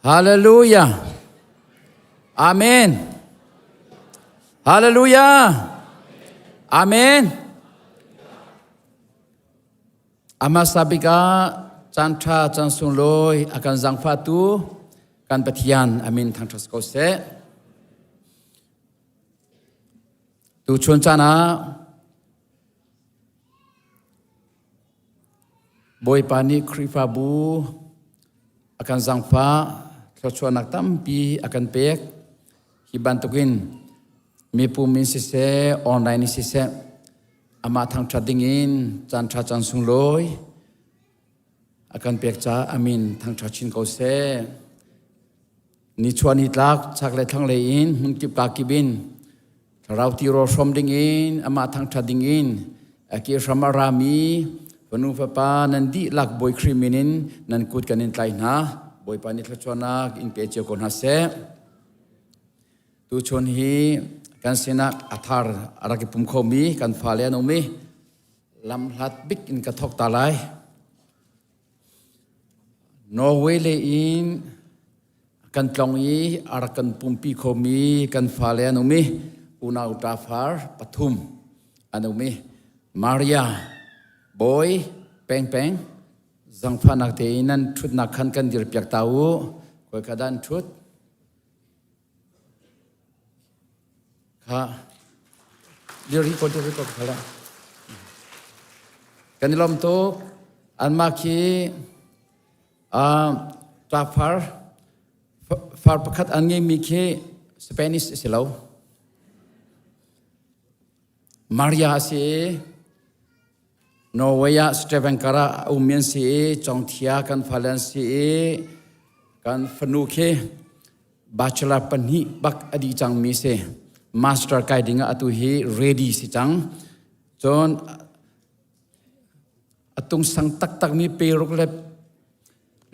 Hallelujah. Amen. Hallelujah. Amen. Amasa bik ah caan ṭha caan sunglawi a kan zaangfahtu kan Pathian amin thangṭhat ko seh. Tuchun caan ah Bawipa nih Khrihfabu a kan zaangfah thluachuahnak tampi a kan pek. Hi bantukin mipum in siseh, online in siseh, amah thangṭhat dingin caan ṭha caan sunglawi a kan pek caah amin thangṭhat chin ko seh. Nichuah nitlak chak le thlanglei in hmunkip kakip in thlarau tirawl hrawm dingin amah thangṭhat dingin a ke hram a rami fanu fapa nan dihlak Bawi Khrih min in nan kut kan in tlai hna. Bawipa nih thluachuahnak in pe cio ko hna seh. Tuchun hi kan sinah a thar a rak i pum khomi kan fale an um i lamhlat bik in ka thawk ta lai. Norway lei in kan tlong i a rak kan pumpi khomi kan fale an um i unau ṭafar pathum an um i Maria Bawi Pengpeng zangfahnak tein nan ṭhutnak khan kan dirpiak ta u. Khoi dah an ṭhut? Kha dir hi ko dir hi ko khala. Kan i lawm tuk. Anmah khi ṭafar far pakhat an ngeimi khi Spanish a si lo. Maria a si i Norway ah Stavanger ah a ummi an si i Congthia kan fale an si i kan fanu khi bachelor pahnih bak a dih cangmi si. Master kai ding ah atu hi ready si cang. Cun a tungsang taktakmi peruk le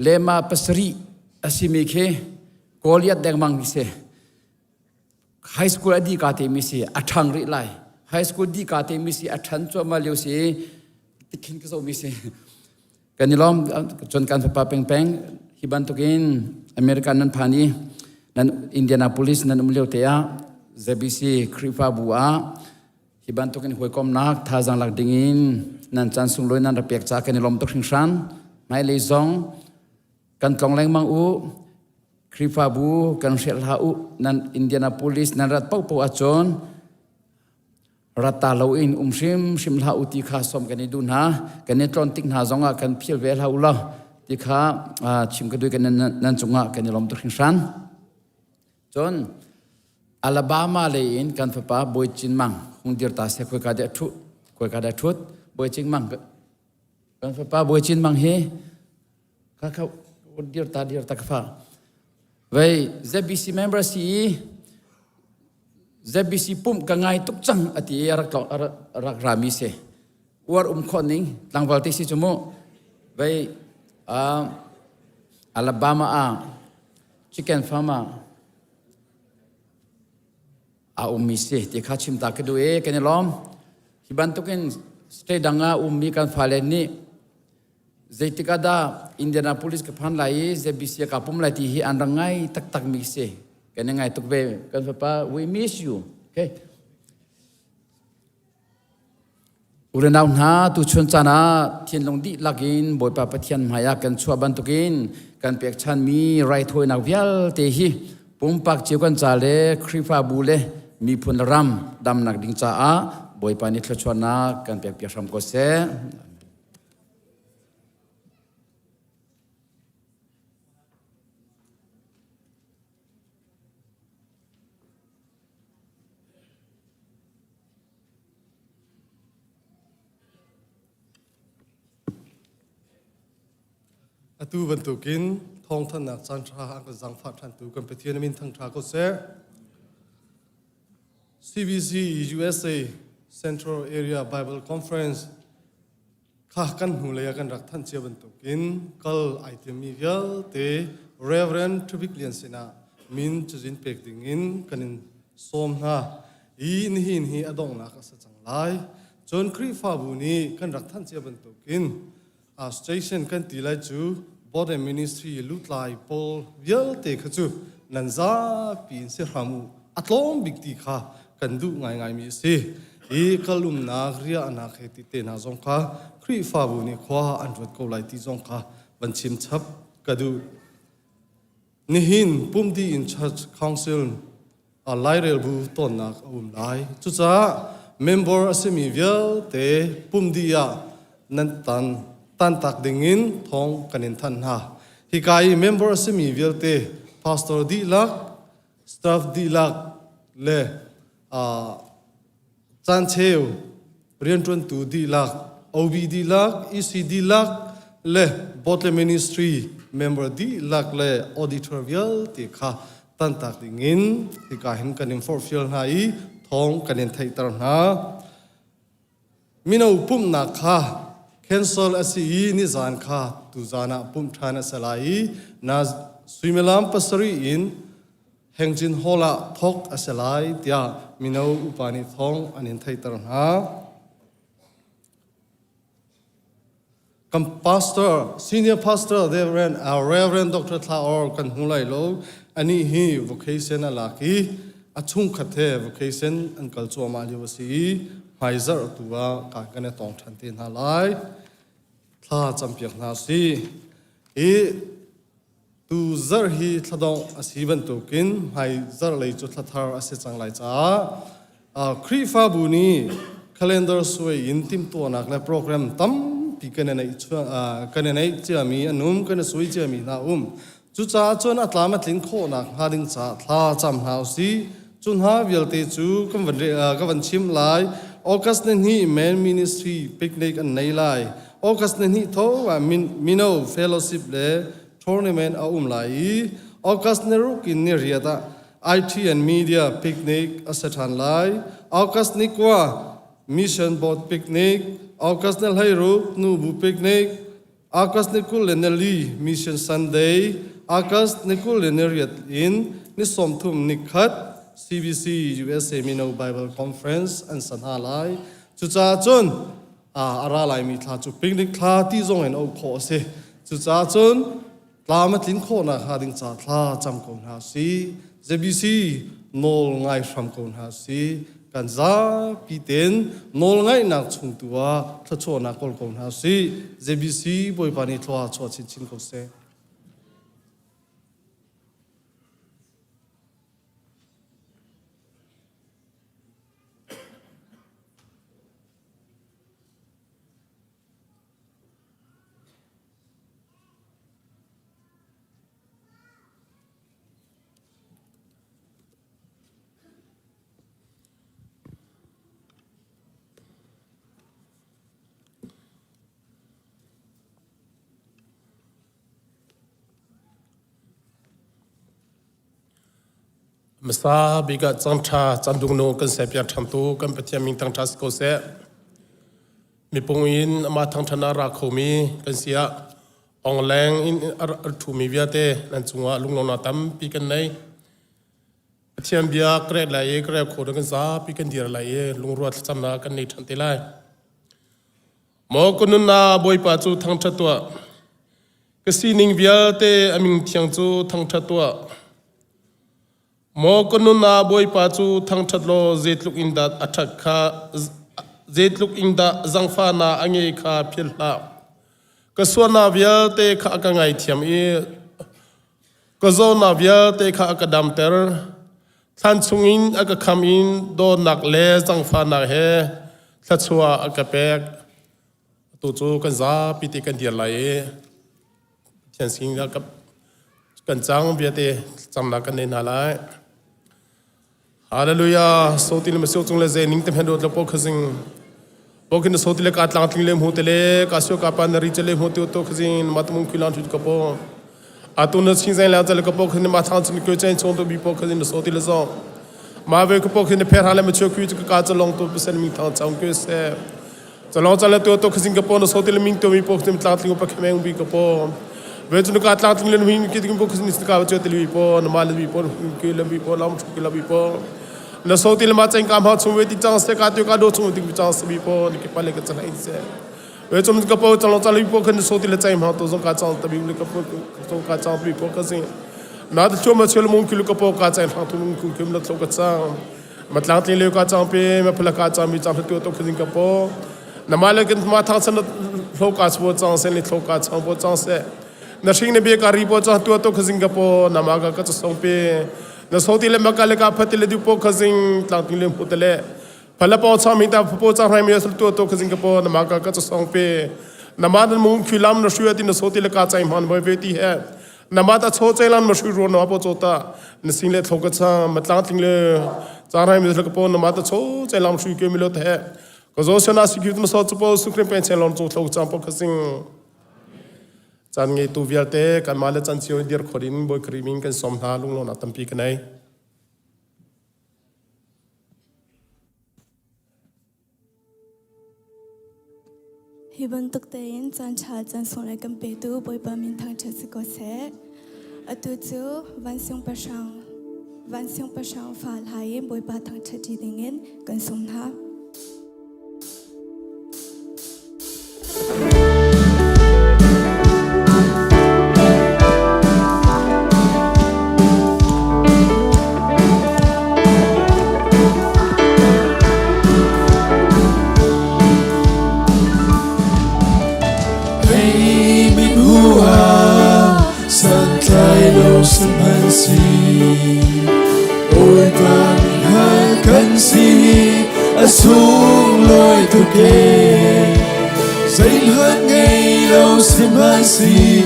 lema pasarih a simi khi Goliath dengmang si. High school a dih ka te mi si a ṭhang rih lai. High school dih ka te mi si a ṭhan cuahmah lio si tikhin ka zoh mi si. Kan i lawm cun kan fapa pengpeng hi bantukin America nan phan i nan Indianapolis nan um lio te ah ZBC Khrihfabu ah hi bantukin hawikomnak thazaang lak dingin nan caan sunglawi nan rak pek caah kan i lawm tuk hringhran. Hmailei zong kan tlong lengmang u. Khrihfabu kan hrelh hlah u. Nan Indianapolis nan rat paohpaoh ahcun rat ta loin um hrimhrim hlah u ti kha sawm kan i duh hna. Kan i tlawn tik hna zongah kan phil ve hlah u law ti kha chim ka duh kan nan cungah kan i lawm tuk hringhran. Cun Alabama lei in kan fapa Bawi Cin Mang hung dir ta seh khoika dah ṭhu khoika dah ṭhut Bawi Cin Mang kan fapa Bawi Cin Mang hi Kha kha dir ta dir ta ka fa. Vei ZBC member si i ZBC pumh ka ngai tuk cang ati i rak rak rami si. Uar um khawh ning tlangval te si cu mu. Vei uh, Alabama ah chicken farm ah a ummi si ti kha chim ta ka duh i kan i lawm. Hi bantukin state dang ah ummi kan fale nih Zeitik ah dah Indianapolis ka phan lai i ZBC ka pum lai ti hi an rak ngai taktak mi si. Kan i ngai tuk ve. Kan fapa, we miss you. Okay. Ulenau hna tuchun caan ah thinlung dihlak in Bawipa Pathian hmaiah kan chuah bantukin kan pekchanmi raithawinak vialte hi pumpak cio kan ca le Khrihfabu le miphun le ram damnak ding caah Bawipa nih thluachuahnak kan pekpiak hram ko seh. Atu bantukin thawngthanhnak caanṭha an kan zaangfah ṭhantu kan Pathian min thangṭha ko seh. CBC USA Central Area Bible Conference kha kan hnulei ah kan rak thanh cia bantukin kal ai tiammi vialte Reverend Trubik Lian sinah min cazin pek dingin kan in sawm hna i nihin hi a donghnak a si cang lai. Cun Khrihfabu nih kan rak thanh cia bantukin station kan ti lai cu. Board and Ministry lutlai pawl vialte kha cu nan zapi in si hram u a tlawm bik ti kha kan duh ngaingaimi a si. Hi kalumnak riahnak he ti te hna zong kha Khrihfabu nih khua an ruat ko lai ti zong kha van chim chap ka duh. Nihin pumdi in Church Council a lairelbu tonnak a um lai. Cucaah member a simi vialte pumdi ah nan tan tantak dingin thawng kan in thanh hna. Hika i member a simi vialte pastor dihlak, staff dihlak le caancheu rianṭuantu dihlak, OB dihlak, EC dihlak le Botle Ministry member dihlak le auditor vialte kha tantak dingin hika hin kan in forhfial hna i thawng kan in theihter hna. Mino pumhnak kha cancel a si i nizan kha tuzan ah pumh ṭhan a si lai i na suimilam pasarih in Hengjin Hall ah thawk a si lai tiah mino upa nih thawng an in theihter hna. Kan pastor, senior pastor Reverend, our Reverend Dr. Thla Or kan hmu lai lo. Anih hi vocation a lak i a chungkhat he vocation an kal cuahmah lio a si i hmaizarh tu ah ka kan i tong ṭhan te hna lai. Thla campiak hna si. Hi Tu zarh hi thladongh a si bantukin hmai zarh lei cu thlathar a si cang lai caah Khrihfabu nih calendar suai in timhtuahnak le program tampi kan i neih kan i neih ciami an um, kan i suai ciami hna um. Cucaah cun a tlam a tlin khawhnak hnga ding caah thla cam hna usih. Cu hna vialte cu kan van ka van chim lai. August ni hnih Men Ministry picnic an nei lai. August ni hnih tho ah Mino Fellowship le tournament a um lai i August ni ruk in ni riat ah IT and Media picnic a si ṭhan lai. August ni kua Mission Board picnic, August ni 16 Nubu picnic, August ni 24 Mission Sunday, August ni 28 in ni 30 ni khat CBC USA Mino Bible Conference an sa hna lai. Cucaah cun a ra laimi thla cu picnic thla ti zong in auh khawh a si. Cucaah cun tlam a tlin khawhnak hnga ding ca thla cam ko hna si. ZBC nawl ngai hram ko hna si. Kan zapi ten nawl ngaihnak chung tu ah thluachuahnak kawl ko hna si. ZBC Bawipa nih thlua chuah chinchin ko seh. Hmasa bik ah cangṭha candungnu kan serpiak ṭhantu kan Pathian min thangṭhat si ko seh. Mipung in amah thangṭhat ah ra khomi kan si ah ongleng in a ṭhumi vialte nan cungah lunglawmhnak tampi kan nei. Pathian bia ka ret lai i ka rel khawh kan zapi kan dir lai i lungrual thlacamnak kan nei ṭhan te lai. Maw ka nunnak Bawipa cu thangṭhat tuah. Ka sining vialte a min thiang cu thangṭhat tuah. Maw ka nun ah Bawipa cu thangṭhat law zeitluk in dah a ṭhat kha zeitluk in dah zangfahnak a ngei kha philh hlah. Ka sualnak vialte kha a ka ngaithiam i ka zawtnak vialte kha a ka damter. Thlan chungin a ka kham in dawtnak le zangfahnak he thluachuah a ka pek. Atu cu kan zapi te kan dir lai i Pathian sin kan cang vialte camnak kan nei hna lai. Hallelujah. So ti le masio cung le ze ning te phen rot lo po khazing. Po khin so ti le ka tlang tling le mu te le ka sio ka pa na ri chale mu te to khazing ma tumung khilan thu ka po. Atu na ching zai la chale ka po khin ma thang chin ko chen chong to bi po khazing so ti le zo. Ma ve ka po khin pher ha le ma chio khu ka ka chalong to pasal mi thang chang ke se. Chalong chala to to khazing ka po na so ti le ming to mi po khazing tlang tling pa khemeng bi ka po. Ve chun ka tlang tling le mi ki ting po khazing ka che te li po na ma le bi po ki le bi po lam chu ki la bi po. Na so ti le ma cheng ka ma chung ve ti chang se ka tu ka do chung ti chang se bi po ni ki pa le ka chala in se. We chom ka po chang chang li po khan so ti le chai ma to zong ka chang tabi le ka po so ka chang pi po ka sing na ta chom ma chel mong kilu ka po ka chai thang tu mong kum kum la thlo ka chang ma tlang tling le ka chang pe ma phla ka chang mi chang tu to khazing ka po na ma le kin ma thang san thlo ka chbo chang sen le thlo ka chang po chang se na hring na be ka ri po chang tu to khazing ka po na ma ka ka song pe na so ti le ma ka le ka phati le du po khazing tlang tling le mu te le phala po chang mi ta pho chang rai mi sul tu to khazing ka po na ma ka ka song pe na ma dan mung khilam na shu ti na so ti le ka chai man boy ve ti he na ma ta cho chai lan ma shu ro na po cho ta na sing le tho ka cha ma tlang tling le chang rai mi sul ka po na ma ta cho chai lam shu ke mi lo the ka zo se na sikyu ma so chu po su khrim pen chen lon chu tho chang po khazing chan ngei tu vialte kan ma le chan chiu dir khorin boy krimin kan som hna lung lo na tampi ka nei. Hi bantuk tein caan ṭha caan sung le kan petu Bawipa min thangṭhat si ko seh. Atu cu van siangpahrang fa hla in Bawipa thangṭhat ṭi dingin kan sung hna. Santlai lo sihmanhsih Bawipa han kan si a sunglawi tuk e zeihmanh ngei lo sihmanhsih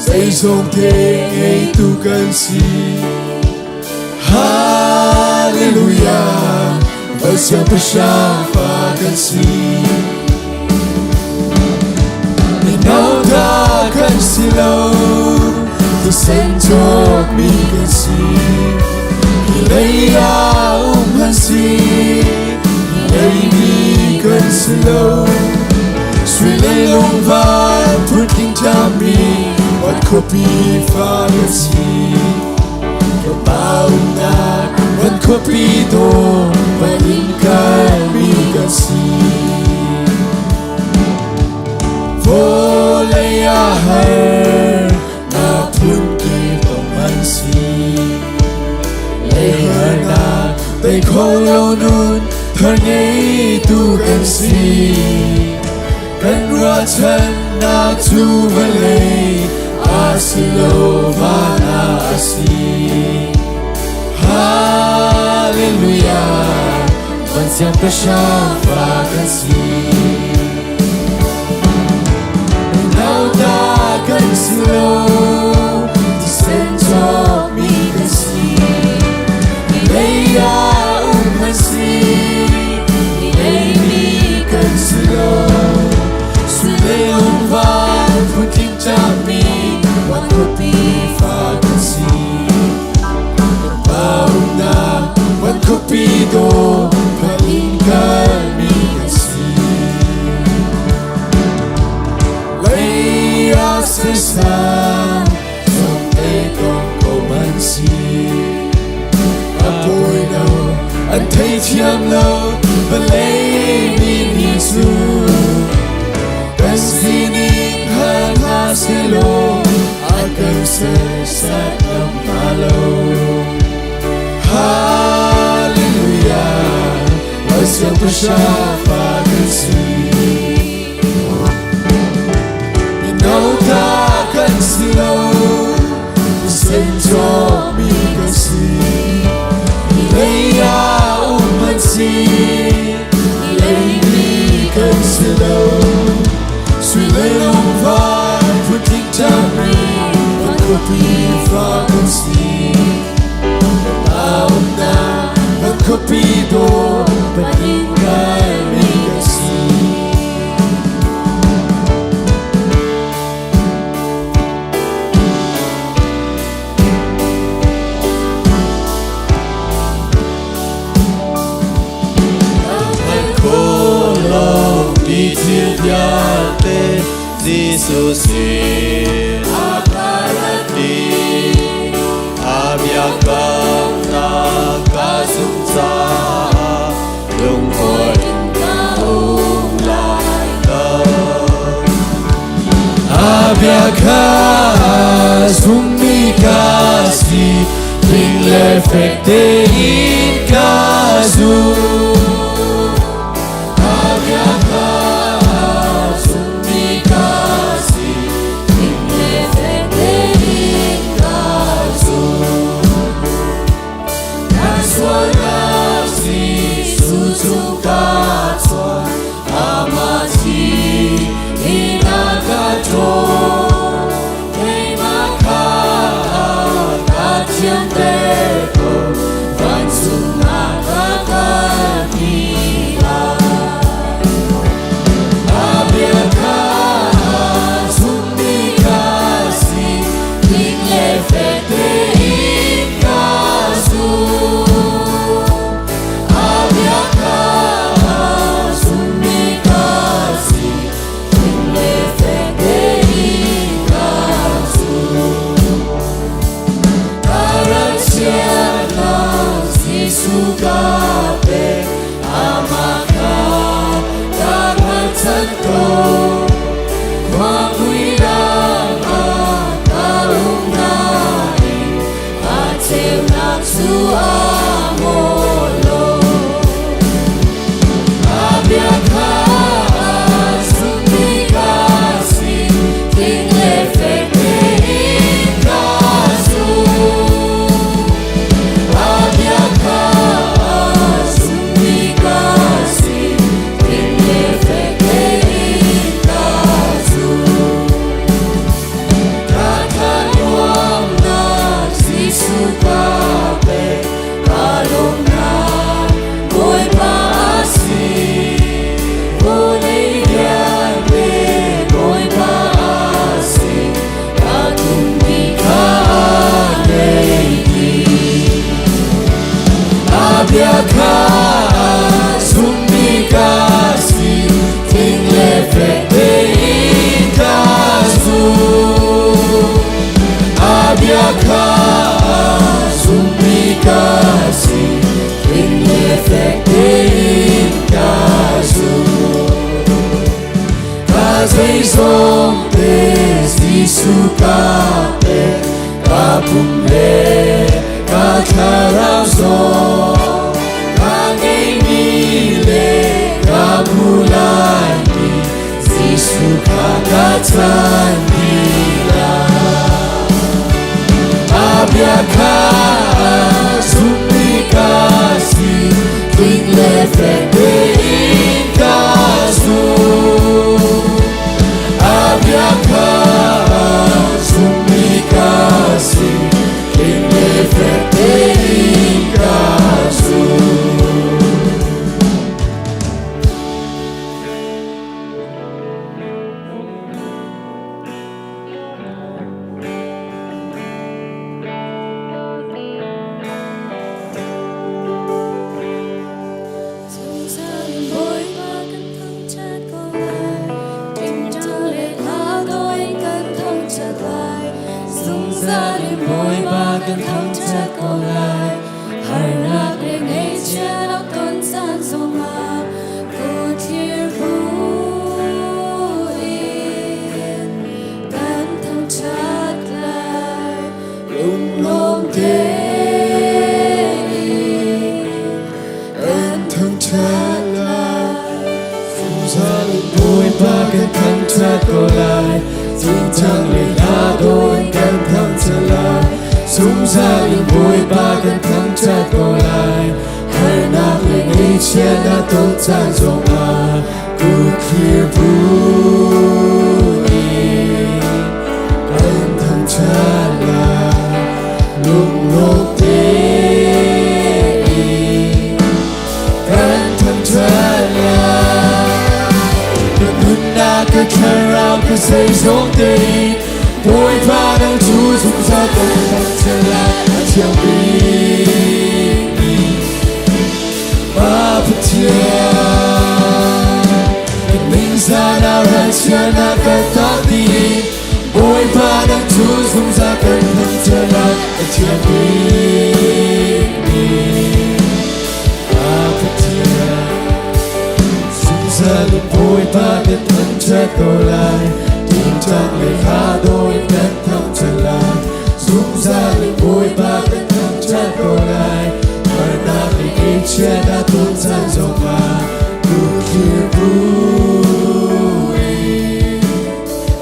zeizong te ngeitu kan si. Hallelujah, van siangpahrang fa kan si. Mino ta kan si lo, thisen cawkmi kan si. Hi lei ah um kan si, hi lei mi kan si lo. Sui le lungvar phunking ṭami van khuapi fa kan si. Ka pa umnak van khuapi dawh van in kalmi kan si. Vawlei ah har na phunkip tong an si. Lei harnak tei kho lo nun thar ngeitu kan si. Kan ruahchannak cu vawlei a si lo van ah a si. Hallelujah, van siangpahrang fa kan si. Nauta kan si lo, thisen cawkmi kan si. Lei ah um kan si, lei mi kan si lo. Sui le lungvar phutling ṭami van khuapi fa kan si. Kan pa umnak van khuapi dawh phan in kalmi kan si. Lei ah sisan zong te tong ko man si. A pawi lo, an theithiam lo, vawlei mi nih cu. Kan sining hal hna sehlaw, a kan serhsat ngam hnga lo. Hallelujah, van siangpahrang fa kan si. Mino ta kan si lo, thisen cawkmi kan si. Lei ah um an si, lei mi kan si lo. Sui le lungvar phutling ṭami van khuapi fa kan si. Pa umnak van khuapi dawh van in kalmi kan si. Mi thil vialte Jesuh sin a ka rat a biakamnak ka zumh caah lungkhor in ka um lai lo. Abia kha zummi ka si, tling le fek tein ka zum. Abia kha zummi ka si, tling le fek tein ka zum. Ka sualnak Jesuh cu ka chuan, amah thi in a ka ṭhawl. Keimah kha ka thianter ko, vancung ah ka kalpi lai. A bia kha zummi ka si, tling le fek tein ka zum. A bia kha zummi ka si, tling le fek tein ka zum. Ka ralchiatnak Jesuh ka pek, amah kha ka hngalchan ko. Khua mui ah ka um nain, a ceunak cu a maw lo. A bia kha zummi ka si, tling le fek tein ka zum. A bia kha zummi ka si, tling le fek tein ka zum. Ka thanuamnak Jesuh ka pek, ka lawmnak Bawipa a si. Vawlei vialte Bawipa a si, ka tummi kha ngei dih. A bia kha zummi ka si, tling le fek tein ka zum. A bia kha zummi ka si, tling le fek tein ka zum. Ka zeizong te Jesuh ka pek, ka pum le ka thlarau zong, ka ngeihmi le ka hmuh laimi, Jesuh kha ka chan dih lai. A bia kha zummi ka si, tling le fek tein ka zum. A bia kha zummi ka si, tling le fek tein ka zum. Zungzal in Bawipa kan thangṭhat ko lai. Ṭingṭang le hla dawh in kan thangṭhat lai. Zungzal in Bawipa kan thangṭhat ko lai. Harnak le ngaihchiatnak ton caan zongah kut thlir buin kan thangṭhat lai. Lunglawm tein kan thangṭhat lai. Zungzal in Bawipa kan thangṭhat ko lai. Ṭingṭang le hla dawh in kan thangṭhat lai. Zungzal in Bawipa kan thangṭhat ko lai. Harnak le ngaihchiatnak ton caan zongah kut thlir buin kan thangṭhat lai. Lunglawm tein kan thangṭhat lai. Ka nunnak, ka thlarau, ka zeizong tein Bawipa nang cu zungzal kan thangṭhat lai. A thiang bikmi Pa Pathian, kan ningzahnak ralchiatnak ka tak dih. Bawipa nang cu zungzal kan thangṭhat lai. A thiang bikmi Pa Pathian. Zungzal in Bawipa kan thangṭhat ko lai. Tingtang le hla dawh in kan thangṭhat lai. Zungzal in Bawipa kan thangṭhat ko lai. Harnak le ngeihchiatnak ton caan zongah kutthlir buin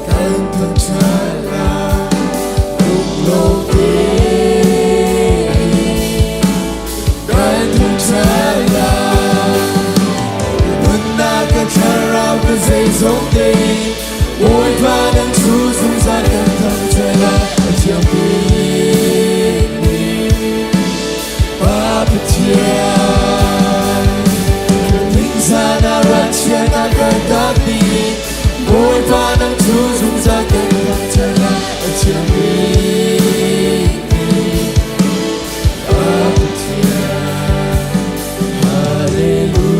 kan thangṭhat lai. Lunglawm tein kan thangṭhat lai. Nunnak ka thlarau ka zeizong tein Bawipa nang cu zungzal kan thangṭhat lai. A thiang bikmi Pa Pathian. Ka ningzan ah ralchiat ah kan takmi Bawipa nang cu zungzal kan thangṭhat lai. A thiang bikmi Pa Pathian. Hallelujah.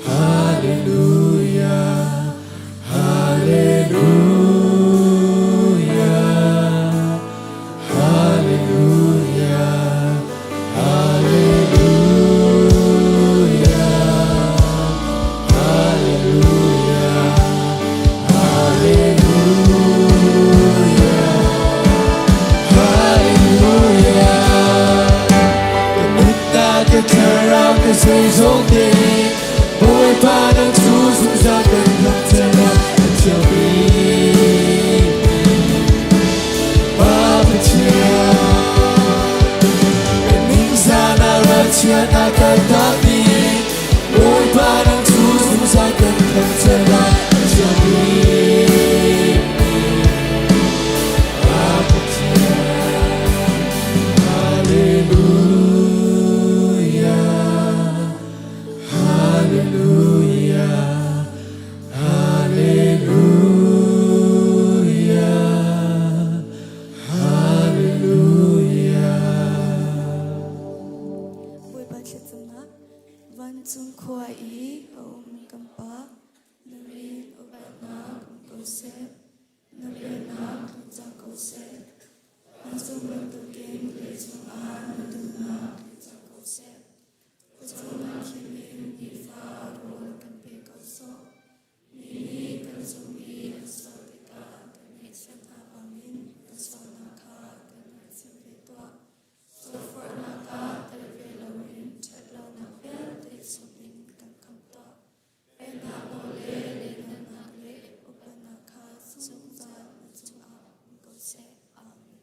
Hallelujah. Hallelujah. Hallelujah. Hallelujah. Hallelujah. Hallelujah. Hallelujah. Nunnak ka thlarau ka zeizong te Bawipa nang cu zungzal kan thangṭhat lai a thiang bikmi Pa Pathian. Kan ningzan ah ralchiat ah kan takmi Bawipa nang cu zungzal kan thangṭhat lai a thiang bikmi Pa Pathian. Hallelujah. Hallelujah. Hallelujah. Hallelujah. Bawipa thlacamnak vancung khua i a ummi kan Pa, na min upatnak um ko seh. Na pennak tlung cang ko seh. Vancung bantukin leicung ah na duhnak tlung cang ko seh. Khuachung nan thim in nifa rawl kan pe ko sawh. Mi nih kan cung i an sual tikah kan ngaihchiat hna bangin kan sualnak kha kan ngaihthiam ve tuah. Sualforhnak ah tel ve loin ṭhatlonak vialte chungin kan khamh tuah. Pennak nawl le lianhngannak le upatnak kha zungzal na cungah um ko seh. Amen.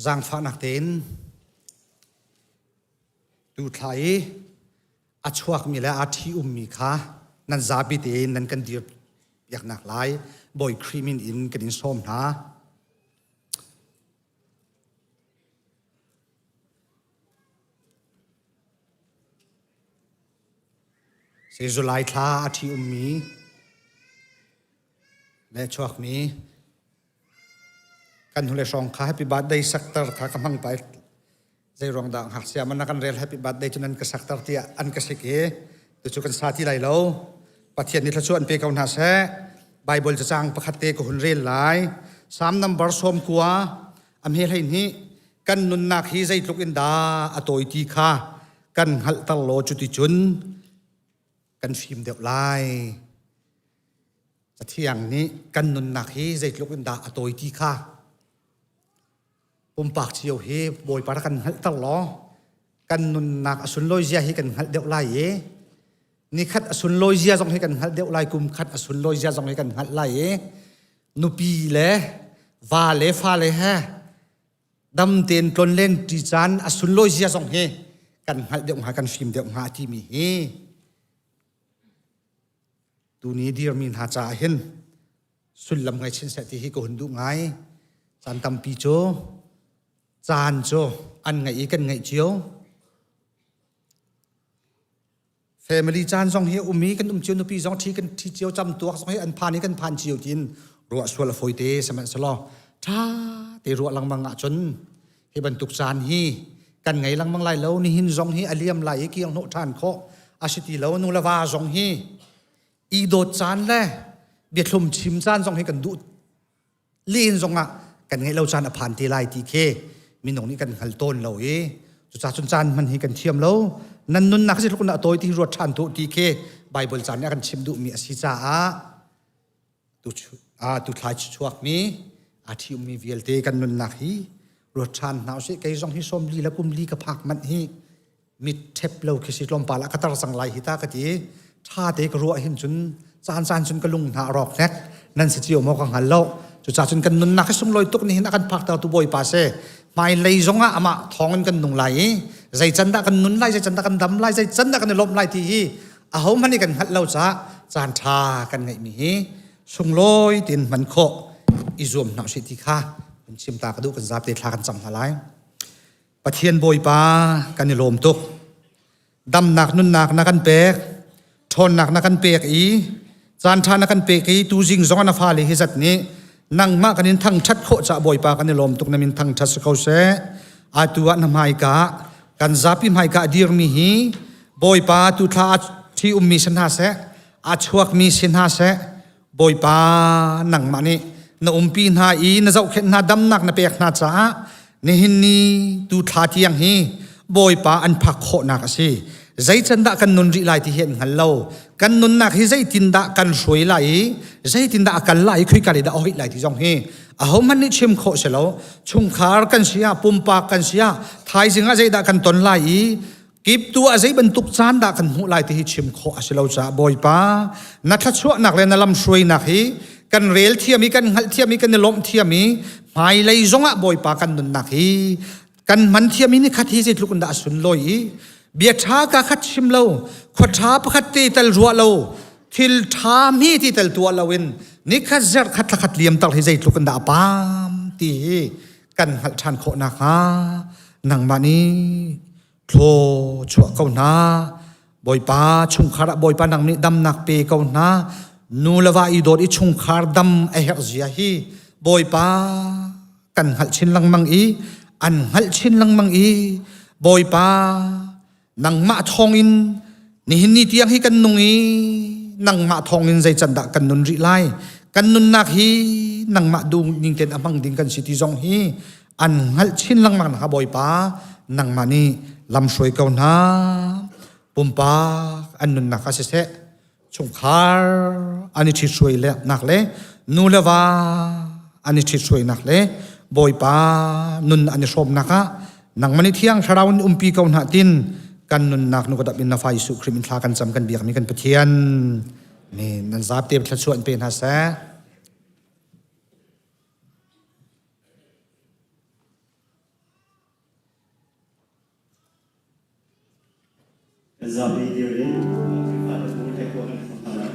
Zaangfahnak tein tu thla i a chuakmi le aa ṭhi ummi kha nan zapi tein nan kan dir piaknak lai Bawi Khrih min in kan in sawm hna. Si July thla a ṭhi ummi le chuakmi kan hnule hrawng kha happy birthday sakter kha ka hmang pai zei ruang dah ngakchia man kan rel happy birthday cu nan ka sakter tiah an ka sik i tucu kan sa ti lai lo Pathian nih thluachuah an pe ko hna seh Bible cacang pakhat te ka hun rel lai Psalm number 90 a hme hlei hnih kan nunnak hi zeitluk in dah a tawi ti kha kan hngalhter law cuticun kan fim deuh lai. Cathiang nih kan nunnak hi zeitluk in dah a tawi ti kha pumpak cio hi Bawipa rak kan hngalhter law kan nunnak a sunlawi zia hi kan hngalh deuh lai i nikhat a sunlawi zia zong hi kan hngalh deuh lai kum khat a sunlawi zia zong hi kan hngalh lai i nupi le va le fale he dam tein tlonlen ṭi caan a sunlawi zia zong hi kan hngalh deuh hnga kan fim deuh hnga timi hi tuni dirmi hna caah hin sullam ngai chin seh ti hi ka hun duh ngai caan tampi cu caan cu an ngaih i kan ngaih cio Family caan zong hi um i kan um cio nupi zong ṭhi kan ṭhi cio cam tuak zong hi an phan i kan phan cio tiin ruah sual a fawi te sihmanhsehlaw ṭha te ruah lengmang ahcun Hi bantuk caan hi kan ngei lengmang lai lo. Nihin zong hi a liam lai i kiang hnawh ṭhan khawh a si ti lo. Nu le va zong hi i dawt caan le biathlum chim caan zong hi kan duh len zongah kan ngeih lo caan a phan te lai ti khi minung nih kan hngal tawn lo i cucaah cun caan hman hi kan thiam lo. Nan nunnak si tluk na tawi ti ruat ṭhan tu ti khi Bible caan nih a kan chim duhmi a si caah tu tu thlai chuakmi a ṭhiummi vialte kan nunnak hi ruat ṭhan hna usih. Kei zong hi 40 le kum li ka phak manh hi mit ṭhep lo khi si, tlawmpal ah ka tar cang lai hi ta ka ti. Ṭha te ka ruah hin cun caan caan cun ka lung hna a rawk hnek. Nan si cio maw ka hngal lo. Cucaah cun kan nunnak hi sunglawi tuk nihin a kan phakter tu Bawipa si. Hmailei zong ah amah thawng in kan nung lai i zei can dah kan nun lai, zei can dah kan dam lai, zei can dah kan i lawmh lai ti hi ahohmanh nih kan hngalh lo caah caan ṭha kan ngeihmi hi sunglawi tein hman khawh i zuam hna usih ti kha kan chim ta ka duh. Kan zapi thla kan cam hna lai. Pathian Bawipa, kan i lawm tuk. Damnak nunnak na kan pek, ṭhawnnak na kan pek i caan ṭha na kan pek i tuzing zong na fale hi zat nih nangmah kan in thangṭhat khawh caah Bawipa kan i lawm tuk. Na min thangṭhat si ko seh. Atu ah na hmaika kan zapi hmaika a dirmi hi Bawipa, tu thla a ṭhi ummi si hna seh, a chuakmi si hna seh, Bawipa nangmah nih na umpi hna i na zohkhenh hna, damnak na pek hna caah nihin ni tu thla tiang hi Bawipa an phak khawhnak a si. Zei can dah kan nun rih lai ti hi an hngal lo. Kan nunnak hi zeitindah kan hruai lai i zeitindah a kal lai i khoika lei dah a hoih lai ti zong hi ahohmanh nih chim khawh si lo. Chungkhar kan si ah, pumpak kan si ah, thaizing ah zeidah kan ton lai i kip tu ah zei bantuk caan dah kan hmuh lai ti hi chim khawh a si lo caah Bawipa na thluachuahnak le na lamhruainak hi kan rel thiam i kan hngalh thiam i kan i lawmh thiam i hmailei zongah Bawipa kan nunnak hi kan hman thiam i nikhat hi zeitluk in dah a sunlawi i bia ṭha ka khat chim lo, khua ṭha pakhat te tal ruah lo, thil ṭha mi ti tal tuah lo in nikhat, zarh khat, thla khat liam tal hi zeitluk in dah a paam ti hi kan hngalh ṭhan khawh nakhnga nangmah nih thlaw chuah ko hna. Bawipa, chungkhar ah Bawipa nang nih damnak pe ko hna. Nu le va i dawt i chungkhar dam a herh zia hi Bawipa kan hngalh chin lengmang i an hngalh chin lengmang i Bawipa nangmah thawngin nihin ni tiang hi kan nung i nangmah thawngin zei can dah kan nun rih lai, kan nunnak hi nangmah duh ning tein a hmang ding kan si ti zong hi an hngalh chin lengmang nakhnga Bawipa nangmah nih lamhruai ko hna. Pumpak an nunnak ah siseh, chungkhar an i ṭhithruai nak le nu le va an i ṭhithruainak le Bawipa nun an i hrawmnak ah nangmah nih Thiang Thlarau in umpi ko hna tin kan nunnak nu ka dap in na fa Jesuh Khrih min thla kan cam, kan biakmi kan Pathian nih nan zapte thluachuah in pe hna seh. Kan zapi dir in Khrihfa hlabu theihkhawh kan hmang hna lai.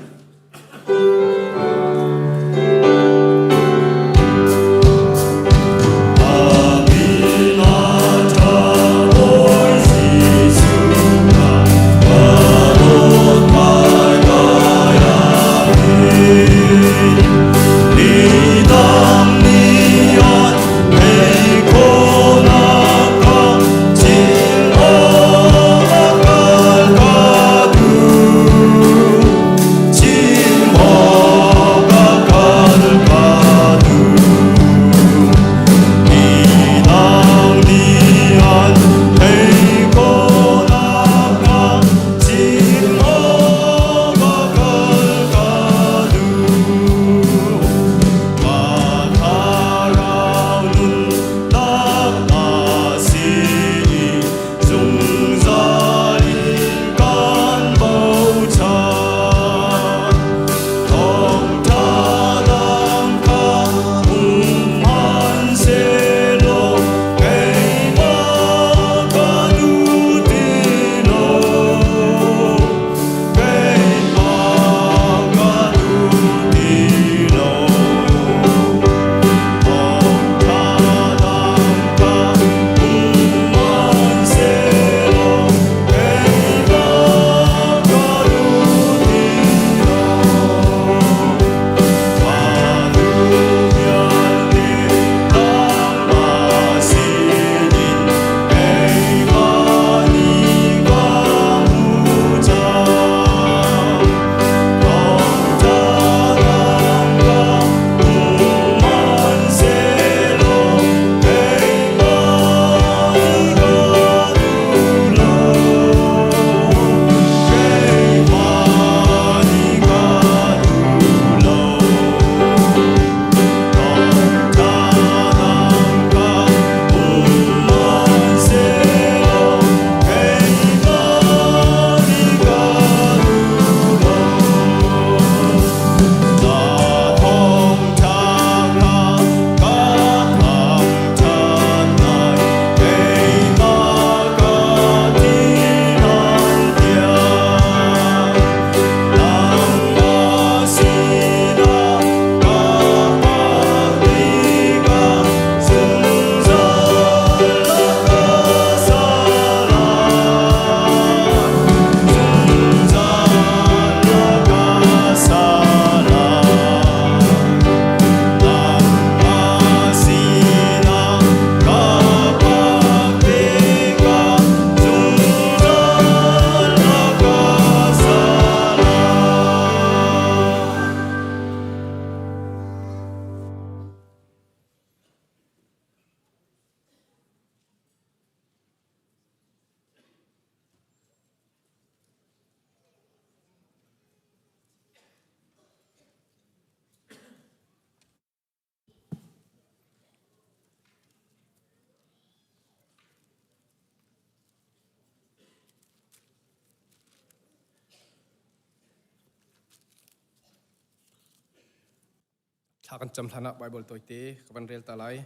Thla kan cam hlan ah Bible tawite ka van rel ta lai.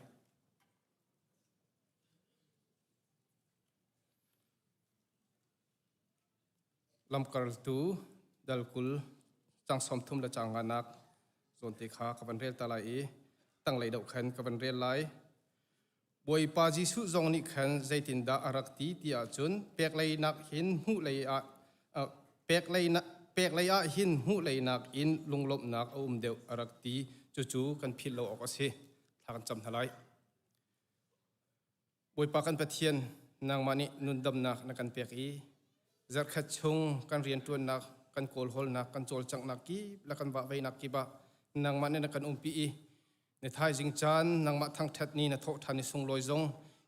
Lamkaltu dal 20 cang 30 le cang nganak zawnte kha ka van rel ta lai i tanglei deuh khan ka van rel lai. Bawipa Jesuh zong nih khan zeitindah a rak ti ti ahcun pek lei nak hin hmuh lei ah pek lei pek lei ah hin hmuh lei nak in lunglawmhnak a um deuh a rak ti. Cucu kan philh lo awk a si. Thla kan cam hna lai. Bawipa kan Pathian, nangmah nih nundamnak na kan pek i zarhkhat chung kan rianṭuannak, kan kawlhawlnak, kan cawlcanghnak kip le kan vahveinak kip ah nangmah nih na kan umpi i na thaizing caan nangmah thangṭhat ni na thawh ṭhan i sunglawi zong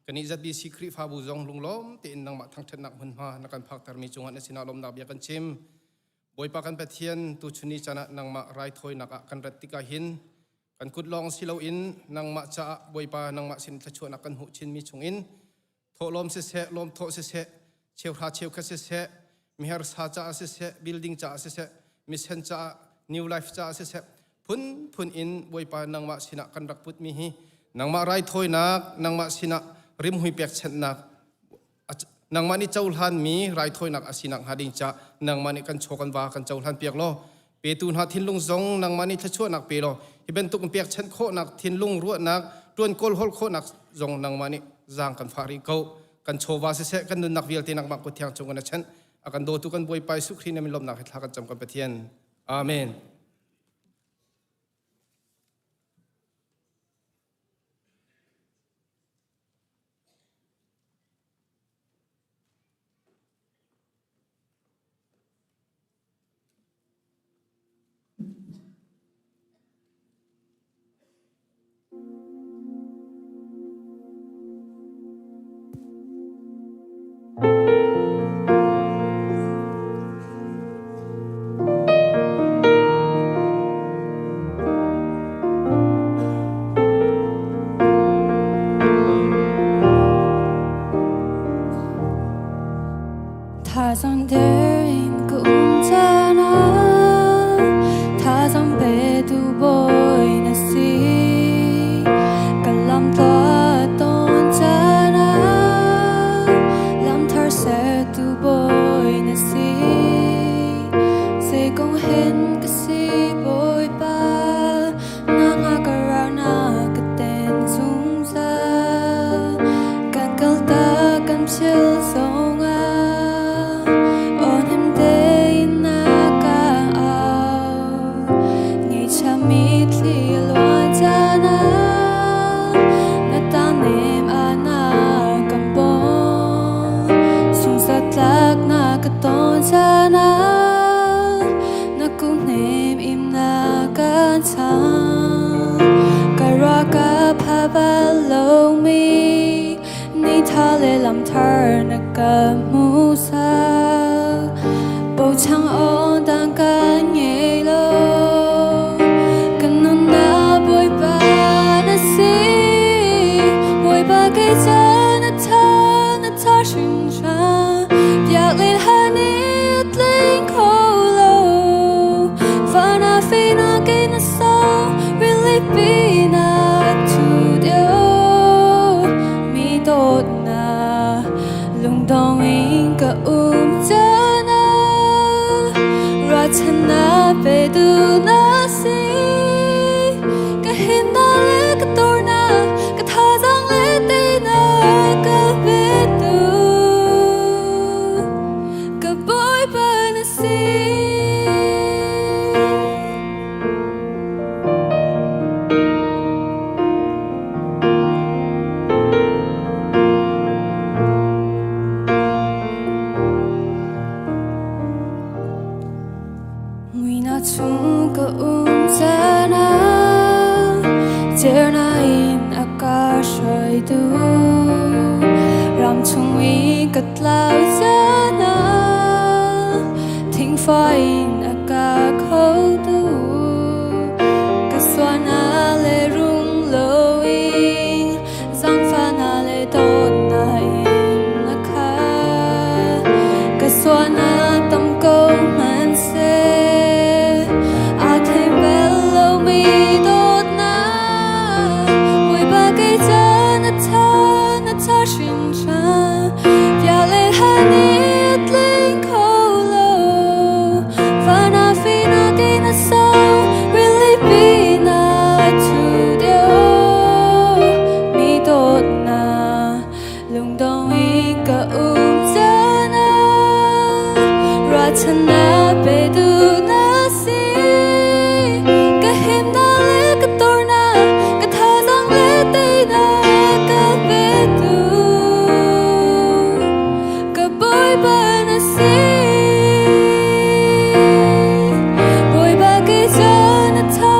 kan i ZBC Khrihfabu zong lunglawm tein nangmah thangṭhatnak hmunhma na kan phaktermi cungah na sinah lawmnak bia kan chim. Bawipa kan Pathian, tuchun ni caan ah nangmah raithawinak ah kan rat tikah hin Kan kut lawng si loin nangmah caah Bawipa nangmah sin thluachuahnak kan hmuh chinmi chungin thawhlawm siseh, lawmthawh siseh, cheuhra cheukhat siseh, miharsa caah siseh, building caah siseh, mission caah, new life caah siseh, phunphun in Bawipa nangmah sinah kan rak putmi hi nangmah raithawinak, nangmah sinah rimhmui pekchanhnak nangmah nih cohlanmi raithawinak a sinak hnga ding ca nangmah nih kan chaw kan va kan cohlan piak law petu hna thinlung zong nangmah nih thluachuahnak pe law hi bantuk in pekchanh khawhnak thinlung ruahnak tuan kawl hol khawhnak zong nangmah nih zaang kan fah rih ko kan chawva siseh kan nunnak vialte nangmah kut thiang cung kan a chanh a kan dawtu kan Bawipa Jesuh Khrih na min lawmhnak he thla kan cam kan Pathian amen. Thazang der in ka um caan ah thazang petu bawi na si. Ka lam tla tawn caan ah lam thar sertu bawi na si. Zeikong hen ka si Bawipa nanga ka rau na ka ten zungzal. Kan kaltak kan phil zongah aw-hnem tein na ka au. Ngaihchia mitthli luan caan ah na tangnem ah na ka bawm. Sungzatlak na ka ton caan ah na kuhnem in na kan chang. Ka ruah ka pha bal lomi ni tha le lam thar na ka hmuhsak. Bochan aw dang ka ngei lo. Ka nunnak Bawipa na si. Bawipa kei ca na tha na tha hringhran. Biak len han i a tling kho lo. Fana fina kei na sau rilipi na thu deuh. Mi dawtnak lungdong in ka um caan ah ruahchannak petu na si. Ka himnak le ka dornak, ka thazaang le teinak ka petu. Ka Bawipa na si. Muihnak chung ka um caan ah cernak in a ka hruaitu ram chung i ka tlau caan ah thingfa in a ka khotu ka sualnak le rung loin zaangfahnak le dawtnak in a khat. Ka sualnak tam ko hmanhseh, aa thei bal lomi dawtnak. Rachana petu na si Ka himna le ka torna Ka thazang le teina ka petu Ka Bawipa na si Bawipa kei cu na tha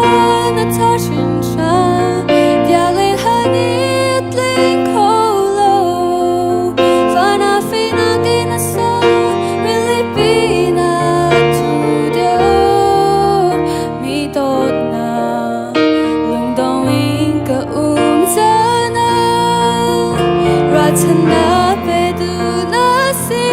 na tha hrinhran Bia le hla nih a tling kho lo Vana feinak in a sang rilipi na thu deuh Mi dawtnak lungdong in ka um caan ah Ruahchannak petu na si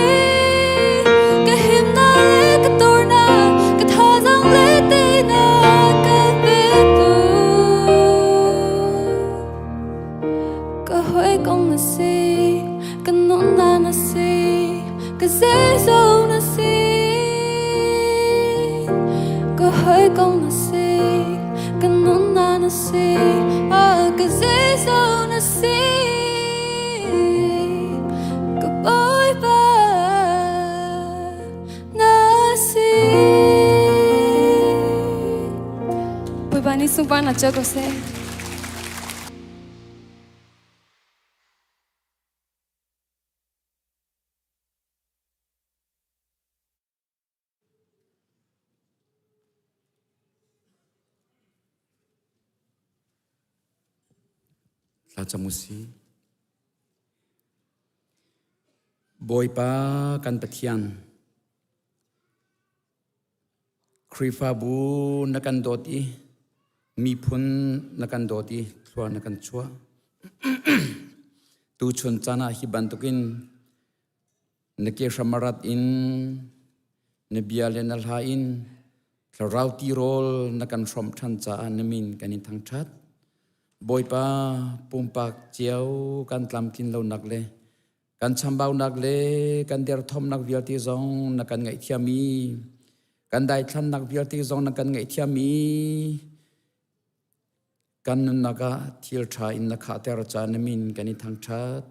Ka himnak le ka tornak ka thazaang le teinak ka petu Ka hawikom na si ka nunnak na si ka zeizong na si Ka hawikom na si ka nunnak na si ah ka zeizong na si Ka Bawipa na si. Bawipa nih sunparnak co ko seh. Thlacam u sih. Bawipa kan Pathian, Khrihfabu na kan dawt i miphun na kan dawt i thlua na kan chuah. Tuchun caan ah hi bantukin Na ke hram a rat in na bia le na hla in thlarau tirawl na kan hrawmh ṭhan caah na min kan in thangṭhat. Bawipa pumpak cio kan tlamtlin lonak le kan chambaunak le kan derthawmnak vialte zong na kan ngaihthiam i kan daithlannak vialte zong na kan ngaihthiam i Kan nunnak ah thil ṭha in na khahter caah na min kan i thangṭhat.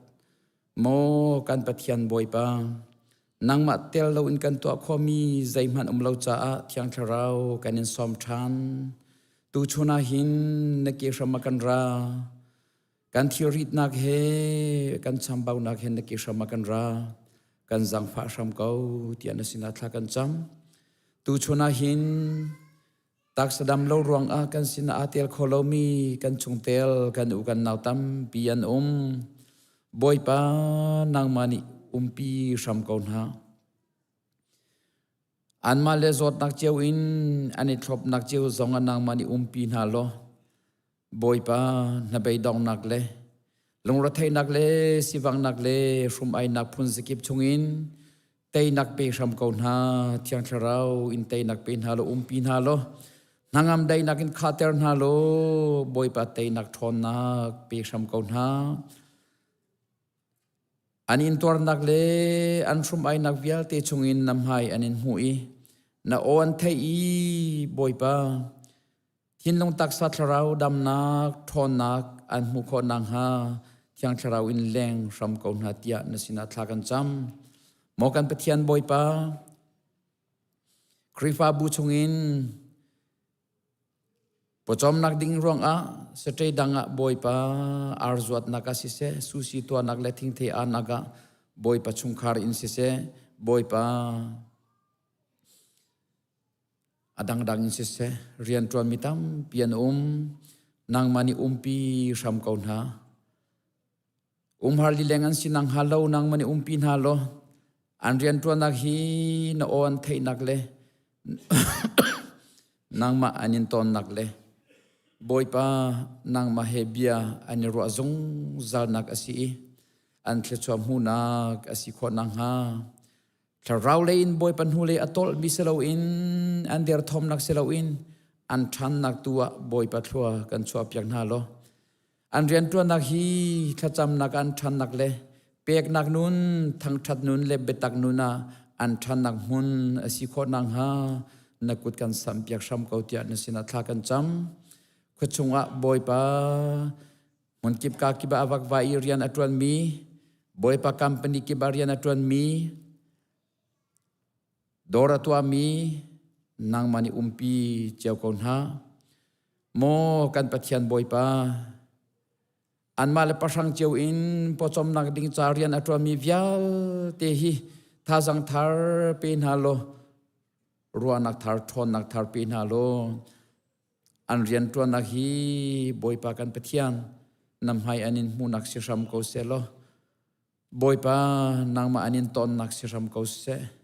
Maw kan Pathian Bawipa, nangmah tel loin kan tuah khawhmi zeihmanh um lo caah Thiang Thlarau kan in sawm ṭhan. Tuchun ah hin na ke hram ah kan ra. Kan thilritnak he kan chambaunak he na ke hram ah kan ra. Kan zaangfah hram ko tiah na sinah thla kan cam. Tuchun ah hin Taksa dam lo ruangah kan sinah aa tel kho lomi kan chungtel kan u kan nau tampi an um. Bawipa nangmah nih umpi hram ko hna. Anmah le zawtnak cio in an i thlopnak cio zong ah nangmah nih umpi hna law Bawipa hnabeidonghnak le lungretheihnak le sivanghnak le hrum-ainak phun zakip chungin teinak pe hram ko hna. Thiang Thlarau in teinak pe hna law umpi hna law hnangam daihnak in khahter hna law Bawipa teinak ṭhawnnak pe hram ko hna. An intuarnak le an hrum-ainak vialte chungin na hmai an in hmuh i na aw an theih i Bawipa Thinlung taksa thlarau damnak ṭhawnnak an hmuh khawh nakhnga Thiang Thlarau in leng hram ko hna tiah na sinah thla kan cam. Maw kan Pathian Bawipa, Khrihfabu chungin pawcawmnak ding ruangah saṭe dang ah Bawipa ar zuatnak ah siseh, susi tuahnak le thingthei aannak ah Bawipa chungkhar in siseh, Bawipa A dangdang in siseh, rianṭuanmi tampi an um. Nangmah nih umpi hram ko hna. Umhar lileng an si nang hnga lo, nangmah nih umpi hna law, an rianṭuannak hi na aw an theihnak le nangmah an in tawnnak le Bawipa nangmah he bia an i ruah zungzalnak a si i an thluachuah hmuhnak a si khawh nakhnga Thlarau lei in Bawipa hnulei a tolhmi si loin an derthawmnak si loin an ṭhannak tu ah Bawipa thlua kan chuahpiak hna law an rianṭuannak hi thlacamnak an ṭhannak le peknak nun thangṭhat nun le biatak nun ah an ṭhannak hmun a si khawh nakhnga na kut kan samhpiak hram ko tiah na sinah thla kan cam. Khuachung ah Bawipa Hmunkip ka kip ah a vakva i rian a ṭuanmi, Bawipa company kip ah rian a ṭuanmi, Dawr a tuahmi nangmah nih umpi cio ko hna. Maw kan Pathian Bawipa, anmah le pahrang cio in pawcawmnak ding ca rian a ṭuanmi vialte hi thazang thar pe hna law ruahnak thar ṭhawnnak thar pe hna law an rianṭuannak hi Bawipa kan Pathian na hmai an in hmuhnak si hram ko seh law Bawipa nangmah an in tonnak si hram ko seh.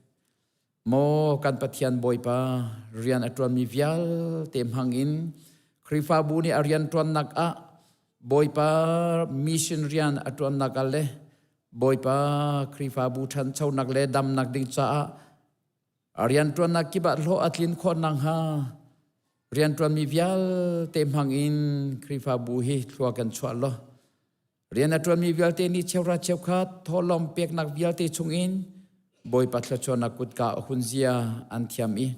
Maw kan Pathian Bawipa rian a ṭuanmi vialte hmang in Khrihfabu nih a rian ṭuannak ah Bawipa mission rian a ṭuannak ah le Bawipa Khrihfabu ṭhanchonak le damnak ding caah a rianṭuannak kip ah hlawh a tlin khawh nakhnga rianṭuanmi vialte hmang in Khrihfabu hi thlua kan chuah law Rian a ṭuanmi vialte nih cheuhra cheukhat thawhlawm peknak vialte chungin Bawipa thluachuahnak kutka a hun zia an thiam i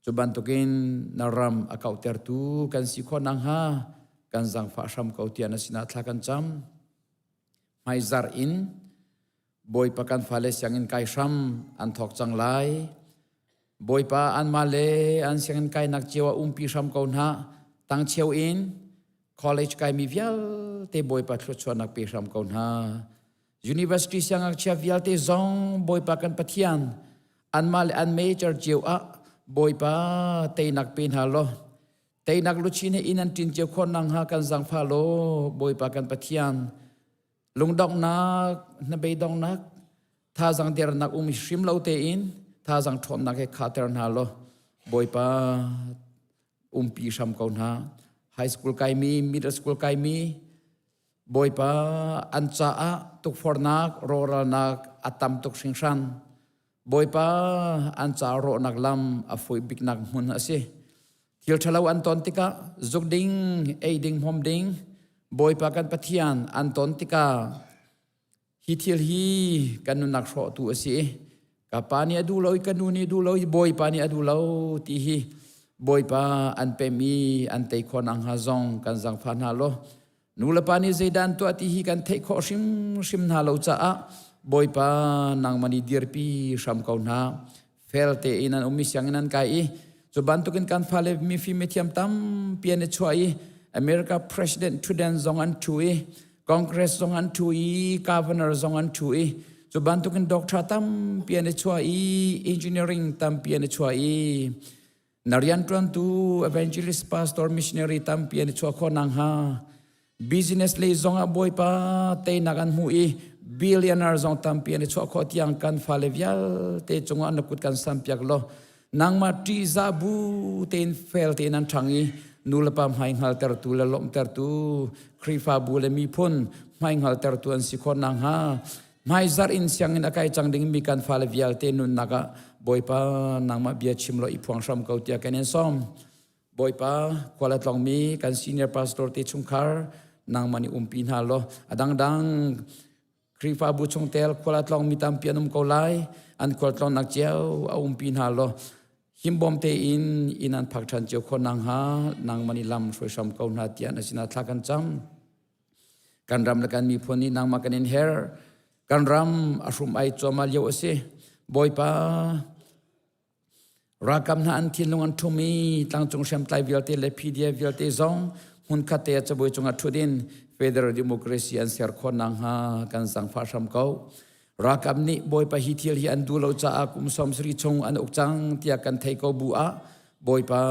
cu bantukin na ram a kauhtertu kan si khawh nakhnga kan zaangfah hram ko tiah na sinah thla kan cam. Hmaizarh in Bawipa kan fale sianginn kai hram an thawk cang lai. Bawipa anmah le an sianginn kainak cio ah umpi hram ko hna. Tangcheu in college kaimi vialte Bawipa thluachuahnak pe hram ko hna. University siangngakchia vialte zong Bawipa kan Pathian anmah le an major cio ah Bawipa teinak pe hna law teinak luchin he inn an ṭin cio khawh nakhnga kan zaangfah law Bawipa kan Pathian lungdonghnak hnabeidonghnak thazang dernak um hrim lo tein thazang ṭhawnnak he khahter hna law Bawipa umpi hram ko hna high school kaimi middle school kaimi Bawipa an caah tukforhnak rawhralnak a tam tuk hringhran Bawipa an ca rawhnak lam a fawi biknak hmun a si. Thil ṭhalo an ton tikah zuk ding, ei ding, hmom ding, Bawipa kan Pathian an ton tikah hi thil hi kan nunnak hrawhtu a si. Ka pa nih a duh lo i ka nu nih a duh lo i Bawipa nih a duh lo ti hi Bawipa an pem i an tei khawh nakhnga zong kan zaangfah hna law Nulepa nih zeidah an tuah ti hi kan theih khawh hrimhrim hna lo caah Bawipa nangmah nih dirpi hram ko hna. Fel tein an um i sianginn an kai i cu bantukin kan fale mifim mithiam tampi an i chuah i America President Truden zong an ṭhu i Congress zong an ṭhu i Governor zong an ṭhu i cu bantukin doctor tampi an i chuah i engineering tampi an i chuah i Na rianṭuantu evangelist pastor missionary tampi an i chuah khawh nakhnga business lei zongah Bawipa teinak an hmu i billionaire zong tampi an i chuah khawh tiang kan fale vialte cungah na kut kan sampiak law nangmah ṭihzah bu tein fel tein an ṭhang i nulepa hmai hngaltertu le lawmhtertu Khrihfabu le miphun hmai hngaltertu an si khawh nakhnga Hmaizarh in sianginn a kai cang dingmi kan fale vialte nunnak ah Bawipa nangmah bia chim law i phuang hram ko tiah kan in sawm. Bawipa khual a tlawngmi kan senior pastor te chungkhar nangmah nih umpi hna law a dangdang Khrihfabu chungtel khual a tlawngmi tampi an um ko lai an khualtlawnnak cio a umpi hna law himbawm tein inn an phak ṭhan cio khawh nakhnga nangmah nih lam hruai hram ko hna tiah na sinah thla kan cam. Kan ram le kan miphun nih nangmah kan in herh. Kan ram a hrum ai cuahmah lio a si. Bawipa, ralkap hna an thinlung an ṭhum i tlangcung hriamtlai vialte le PDF vialte zong hmunkhat te ah cabuai cungah ṭhut in federal democracy an ser khawh nakhnga kan zaangfah hram ko. Ralkap nih Bawipa hi thil hi an duh lo caah kum 70 chung an uk cang tiah kan thei ko bu ah Bawipa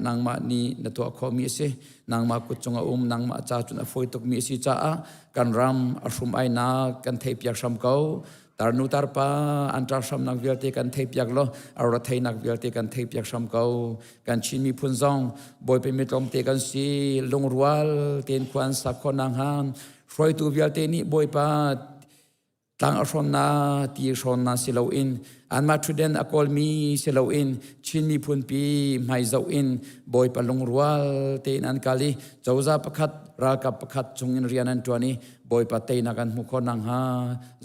nangmah nih na tuah khawhmi a si. Nangmah kut cung a um, nangmah ca cun a fawi tukmi a si caah kan ram a hrum ainak kan theihpiak hram ko. Tarnu tarpa an ṭar hramnak vialte kan theihpiak law a ratheinak vialte kan theihpiak hram ko. Kan Chin miphun zong Bawipa mi tlawmte kan si, lungrual tein khua an sak khawh nakhnga hruaitu vialte nih Bawipa Tlang a hrawnnak ti hrawnnak si loin anmah ṭhutden a kawlmi si loin Chin miphunpi hmai zoh in Bawipa lungrual tein an kal i cozah pakhat ralkap pakhat chungin rian an ṭuan i Bawipa teinak an hmuh khawh nakhnga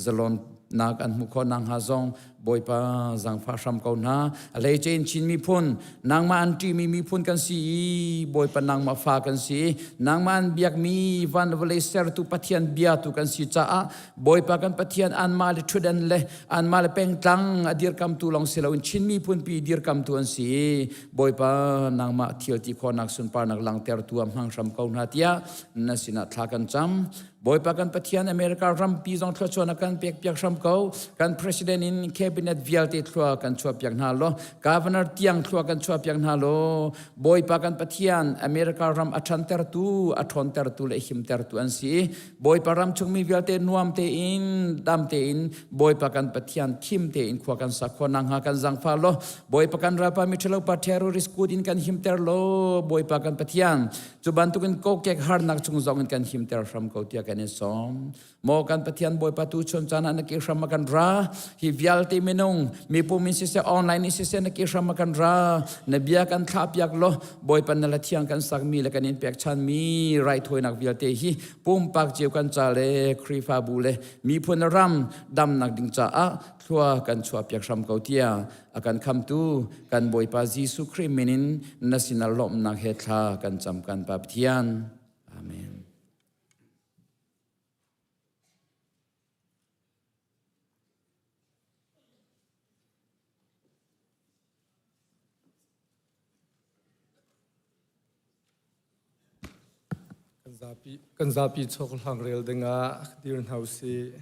zalon nak an hmuh khawh nakhnga zong Bawipa zaangfah hram ko hna. A hleice in Chin miphun, nangmah an ṭihmi miphun kan si i Bawipa nangmah fa kan si i nangmah an biakmi van le vawlei sertu Pathian biatu kan si caah Bawipa kan Pathian anmah le ṭhutdan le anmah le pengtlang a dirkamtu lawng si loin Chin miphun pi dirkamtu an si i Bawipa nangmah thil ti khawhnak sunparnak langhtertu ah hmang hram ko hna tiah na sinah thla kan cam. Bawipa kan Pathian America rampi zong thluachuah na kan pek piak hram ko. Kan president in cabinet vialte thlua kan chuah piak hna law, governor tiang thlua kan chuah piak hna law, Bawipa kan Pathian America ram a ṭhantertu, a ṭhawntertu le himtertu an si. Bawipa ram chungmi vialte nuam tein, dam tein, Bawipa kan Pathian thim tein khua kan sak khawh nakhnga kan zangfah law, Bawipa kan ralpa miṭhalo pa terrorist kut in kan himter law, Bawipa kan Pathian Cu bantukin kokek harnak chung zong in kan himter hram ko tiah kan in sawm. Maw kan Pathian Bawipa tu chun caan ah na ke hram a kan ra. Hi vialte minung mipum in siseh online in siseh na ke hram a kan ra. Na bia kan thlah piak law Bawipa na la thiang kan sakmi le kan in pekchanmi raithawinak vialte hi pumpak cio kan ca le Khrihfabu le miphun le ram damnak ding caah thlua kan chuah piak hram ko tiah a kan khamtu kan Bawipa Jesuh Khrih min in na sinah lawmhnak he thla kan cam kan Pa Pathian. Amen. Kan zapi chok hlang rel dingah dir hna usih.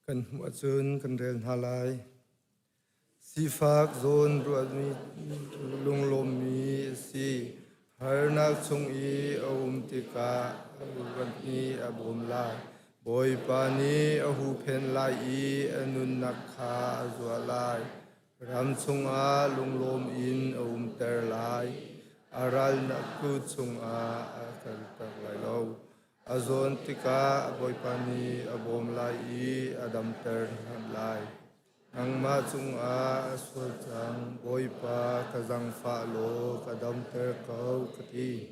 Kan hmuh ahcun kan rel hna lai. Sifak zawn ruahmi lunglawmmi a si. Harnak chung i a um tikah a ruat nih a bawm lai. Bawipa nih a huhphenh lai i a nunnak kha a zuah lai. Ram chungah lunglawm in a umter lai. A ralnak kut chungah a kalter lai lo. A zawn tikah Bawipa nih a bawm lai i a damter hna lai. Nangmah cungah a sual cang, Bawipa, ka zaangfah law ka damter ko, ka ti.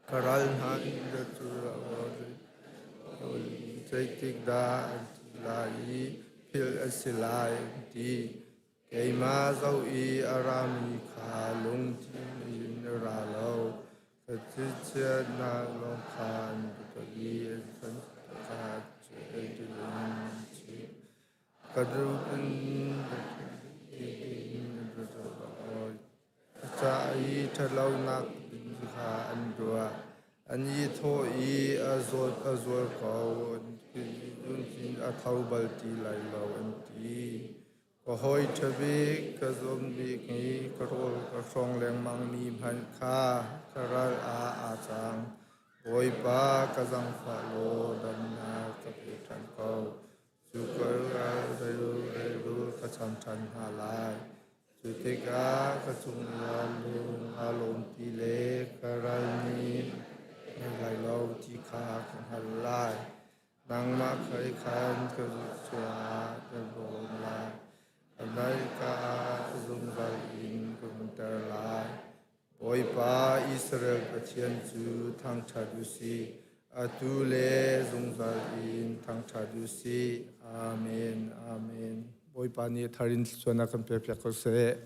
Ka ral hna in zeitikdah an ti lai i philh a si lai, an ti. Keimah zoh i a rami kha lungthin in a ra lo. Ka thilchiatnak lawng kha an ka i an kha Ka duh in Ka ca i ṭhatlonak kha an ruah. An i thawh i a zawt a zual ko, a tho bal ti lai lo, an ti. Ka hawi ṭha bik, ka zum bik i ka rawl ka hrawng lengmangmi hmanh kha ka ral ah aa cang. Bawipa, ka zaangfah law damnak ka pe ṭhan ko. Cu ka ral reirul ka cham ṭhan hna lai. Cu tikah ka cungah lung aa lawm ti le ka ral nih ngei lai lo ti kha ka hngalh lai. Nangmah khei khan ka zuah ka bawm lai. A hmaika ah zungzal in ka umter lai. Bawipa Israel Pathian cu thangṭhat u sih. Atu le zungzal in thangṭhat u sih. Amen. Amen. Bawipa nih thar in thluachuahnak kan pekpiak ko seh.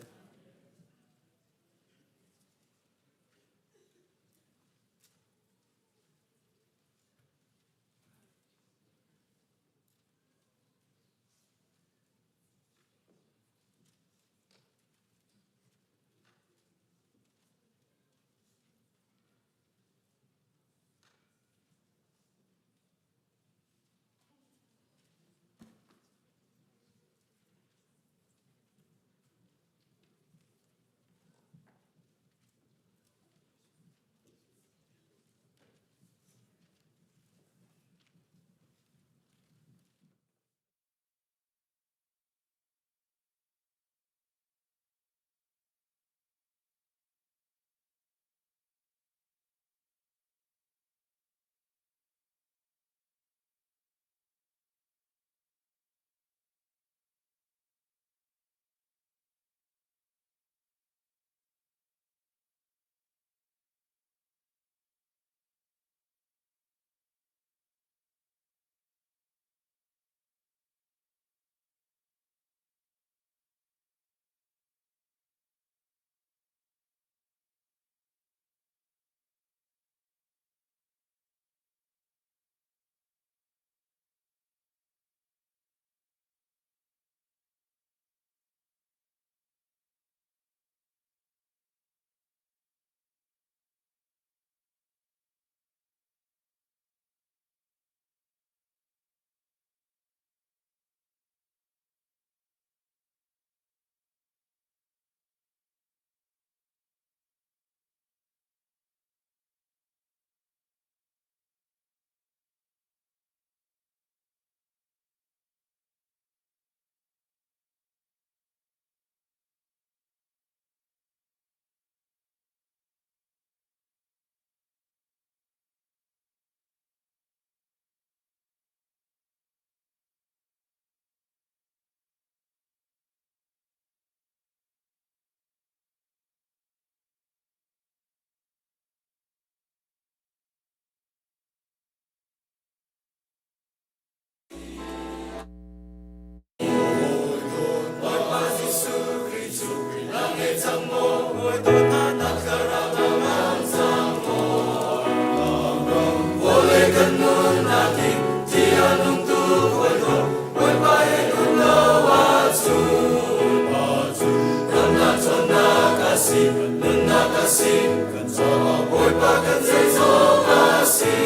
kan zeizong a si.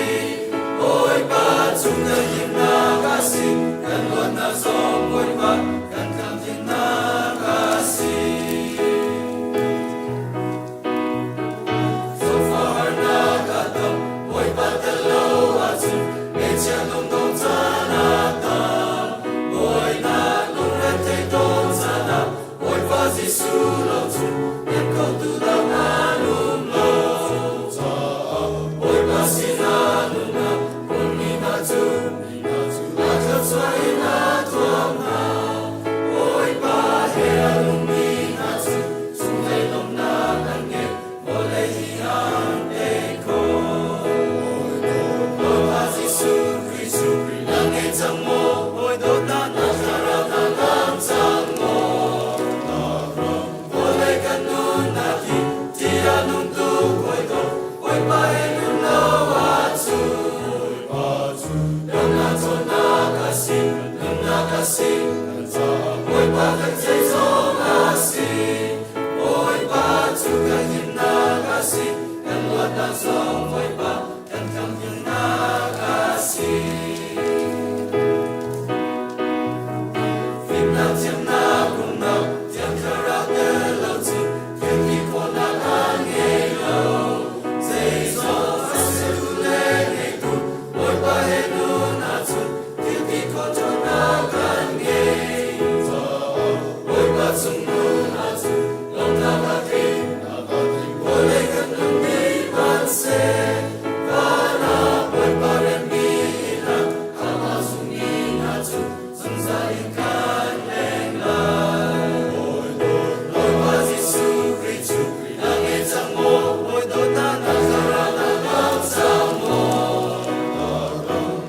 Bawipa cu kan himnak a si, kan luatnak zong Bawipa kan tlamtlinnak a si. Zofa harnak a tam, Bawipa tel lo ahcun ngeihchia lungdong caan a tam. Bawinak lungrethei tawn caan ah Bawipa Jesuh lo cun hnem khotu dang an um lo. Bawipa sinah nunnak hmunmi hna cu a thluachuah in a thuam hna. Bawipa he a nungmi hna cu chunglei lawmhnak an ngei, vawlei hi an tei khawh. Bawipa Jesuh Khrih cu na ngei cang maw? Bawi dawtnak na thlarau na ngang cang maw? Vawlei kan nunnak hi ti a nung tuk hawi dawt, Bawipa he nun lo ahcun. Damnak cawnnak a si, nunnak a si, Bawipa kan zeizong a si. Bawipa cu kan himnak a si, kan luatnak zong Bawipa kan tlamtlinnak a si. Fimnak thiamnak rumnak Thiang Thlarau tel lo cun thil ti khawhnak a ngei lo. Zeizong a sertu le ngeitu Bawipa he nun ahcun thil ti khawh ṭhawnnak kan ngei. Bawipa cung nun ahcun lawmhnak a tling. Vawlei kan nun ni hmanhseh van ah Bawipa remmi inn ah amah zummi hna cu zungzal in kan leng lai. Bawipa Jesuh Khrih cu na ngei cang maw? Bawi dawtnak na thlarau na ngang cang maw?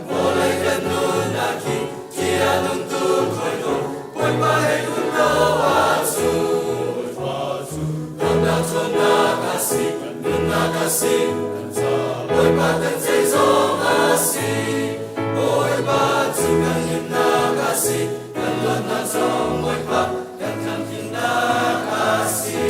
Vawlei kan nunnak hi thi a nung tu khoi dawh Bawipa he nun lo ahcun Damnak ṭhawnnak a si, nunnak a si, Bawipa kan zeizong a si. Bawipa cu kan himnak a si, kan luatnak zong Bawipa kan tlamtlinnak a si.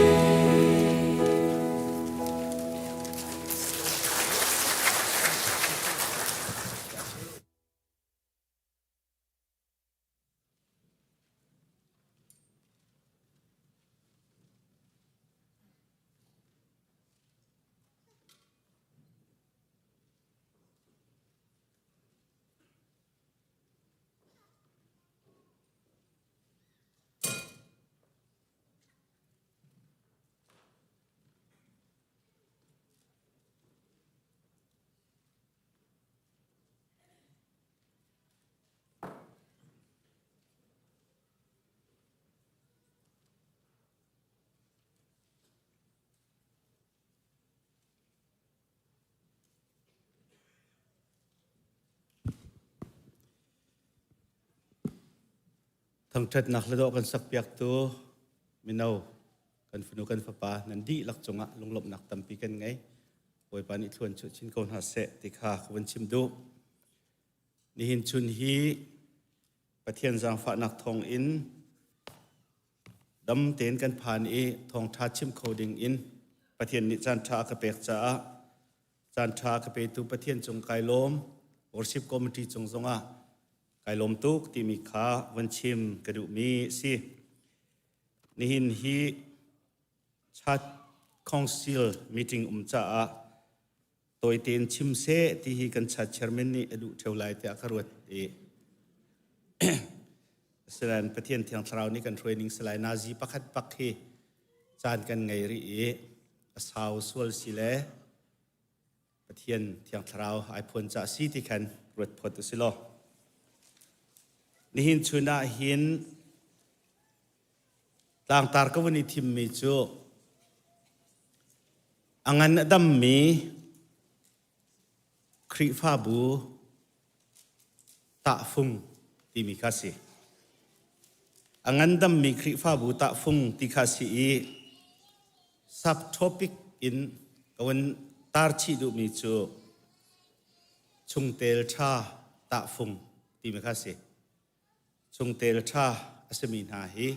Thangṭhatnak le dawh kan sakpiaktu mino kan fanu kan fapa nan dihlak cungah lunglawmhnak tampi kan ngei. Bawipa nih thluan chuah chin ko hna seh ti kha ka vun chim duh. Nihin chun hi Pathian zaangfahnak thawng in dam tein kan phan i thawngṭha chim kho ding in Pathian nih caanṭha a ka pek caah caanṭha a ka petu Pathian cung kai lawm. Worship Committee cung zongah kai lawm tuk timi kha von chim ka duhmi a si. Nihin hi Church Council meeting um caah tawi tein chim seh ti hi kan church chairman nih a duh ṭheo lai tiah ka ruat i asinain Pathian Thiang Thlarau nih kan hruai ning salai nazi pakhat bak hi caan kan ngei rih i a sau sual si le Pathian Thiang Thlarau ai phuan ca si ti khan ruat phot u si law nihin chun ah hin Tlangtar ka vun i thimmi cu a ngan a dammi Khrihfabu tahfung timi kha si. A ngandammi Khrihfabu tahfung ti kha si i subtopic in ka vun tar chih duhmi cu chungtel ṭha tahfung timi kha si. Chungtel ṭha a simi hna hi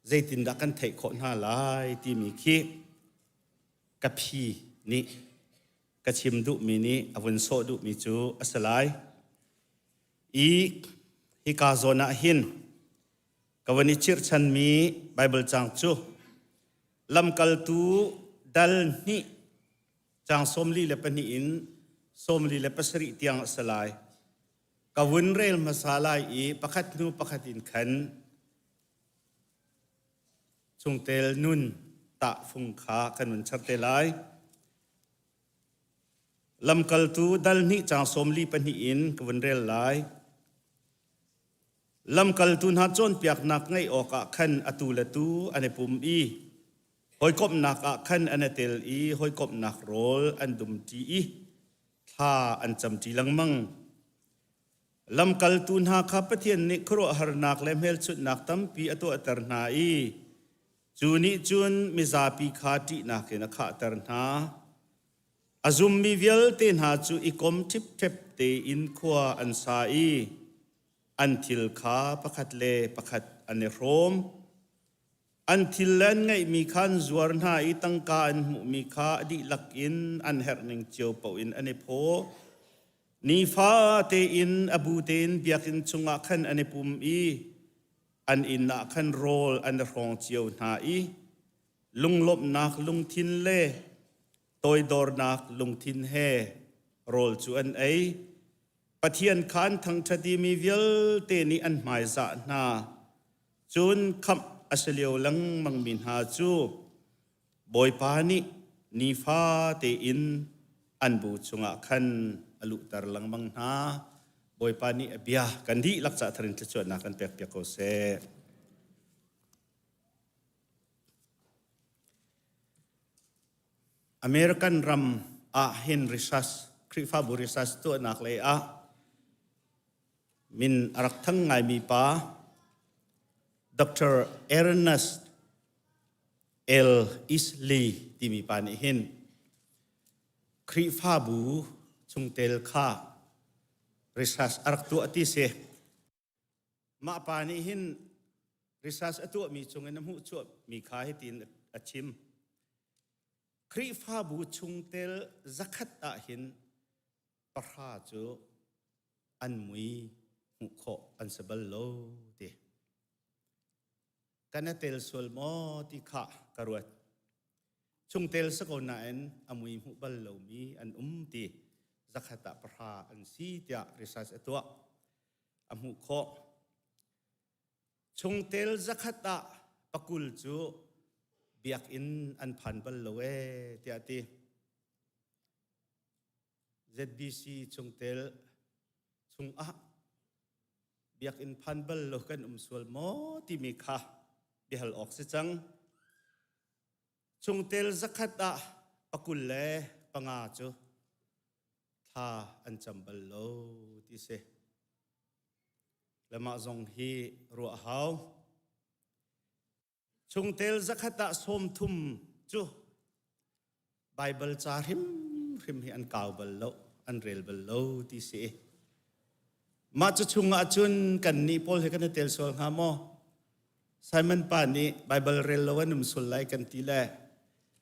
zeitindah kan theih khawh hna lai timi khi ka phi nih. ka chim duhmi nih a vun sawh duhmi cu a si lai. I hika zawn ah hin ka van i chirhchanmi Baibal caang cu lamkaltu dal hnih caang 42 in 47 tiang a si lai. Ka vun rel hmasa lai i pakhat hnu pakhat in khan chungtel nun tahfung kha kan vun char te lai. Lamkaltu dal hnih caang 42 in ka vun rel lai. Lamkaltu hna cawnpiaknak ngaih awkah khan atu le tu an i pum i hawikomhnak ah khan an i tel i hawikomhnak rawl an dumṭi i thla an camṭi lengmang. Lamkaltu hna kha Pathian nih khuaruahharnak le hmelchunhnak tampi a tuahter hna i cu nih cun mizapi kha ṭihnak in a khahter hna. A zummi vialte hna cu i kom ṭhipṭhep tein khua an sa i an thil kha pakhat le pakhat an i hrawm. An thil le an ngeihmi kha an zuar hna i tangka an hmuhmi kha a dihlak in an herhning cio paoh in an i phaw. Nifa tein a bu tein biakinn chungah khan an i pum i an inn ah khan rawl an i hrawng cio hna i lunglawmhnak lungthin le toidornak lungthin he rawl cu an ei. Pathian kha an thangṭhat i mi vialte nih an hmaizah hna. Cun khamh a si lio lengmangmi hna cu Bawipa nih nifa tein an bu chungah khan a luhter lengmang hna. Bawipa nih a bia kan dihlak cah thar in thluachuahnak kan pekpiak ko seh. American ram ah hin research Khrihfabu research tuahnak lei ah min a rak thang ngaimi pa Dr. Ernest L. Easley timi pa nih hin Khrihfabu chungtel kha research a rak tuah ti si. Mah pa nih hin research a tuahmi chungin a hmuhchuahmi kha hitin a chim. Khrihfabu chungtel zakhat ah hin pahra cu an mui hmuh khawh an si bal lo ti. Kan a tel sual maw ti kha ka ruat. Chungtel si ko nain a mui hmuh bal lomi an um ti zakhat ah pahra an si tiah research a tuah. A hmuh khawh. Chungtel zakhat ah pakul cu biakinn an phan bal lo ee tiah a ti. ZBC chungtel chungah biakinn phan bal lo kan um sual maw timi kha biahal awk si cang. Chungtel zakhat ah pakul le panga cu thla an cam bal lo ti si. Le mah zong hi ruah hau. Chungtel zakhat ah 30 cu Baibal ca hrimhrim hi an kau bal lo, an rel bal lo ti si. Mah cu chungah cun kan nih pawl he kan i tel sual hnga maw? Simon pa nih Baibal rel lo an um sul lai kan ti le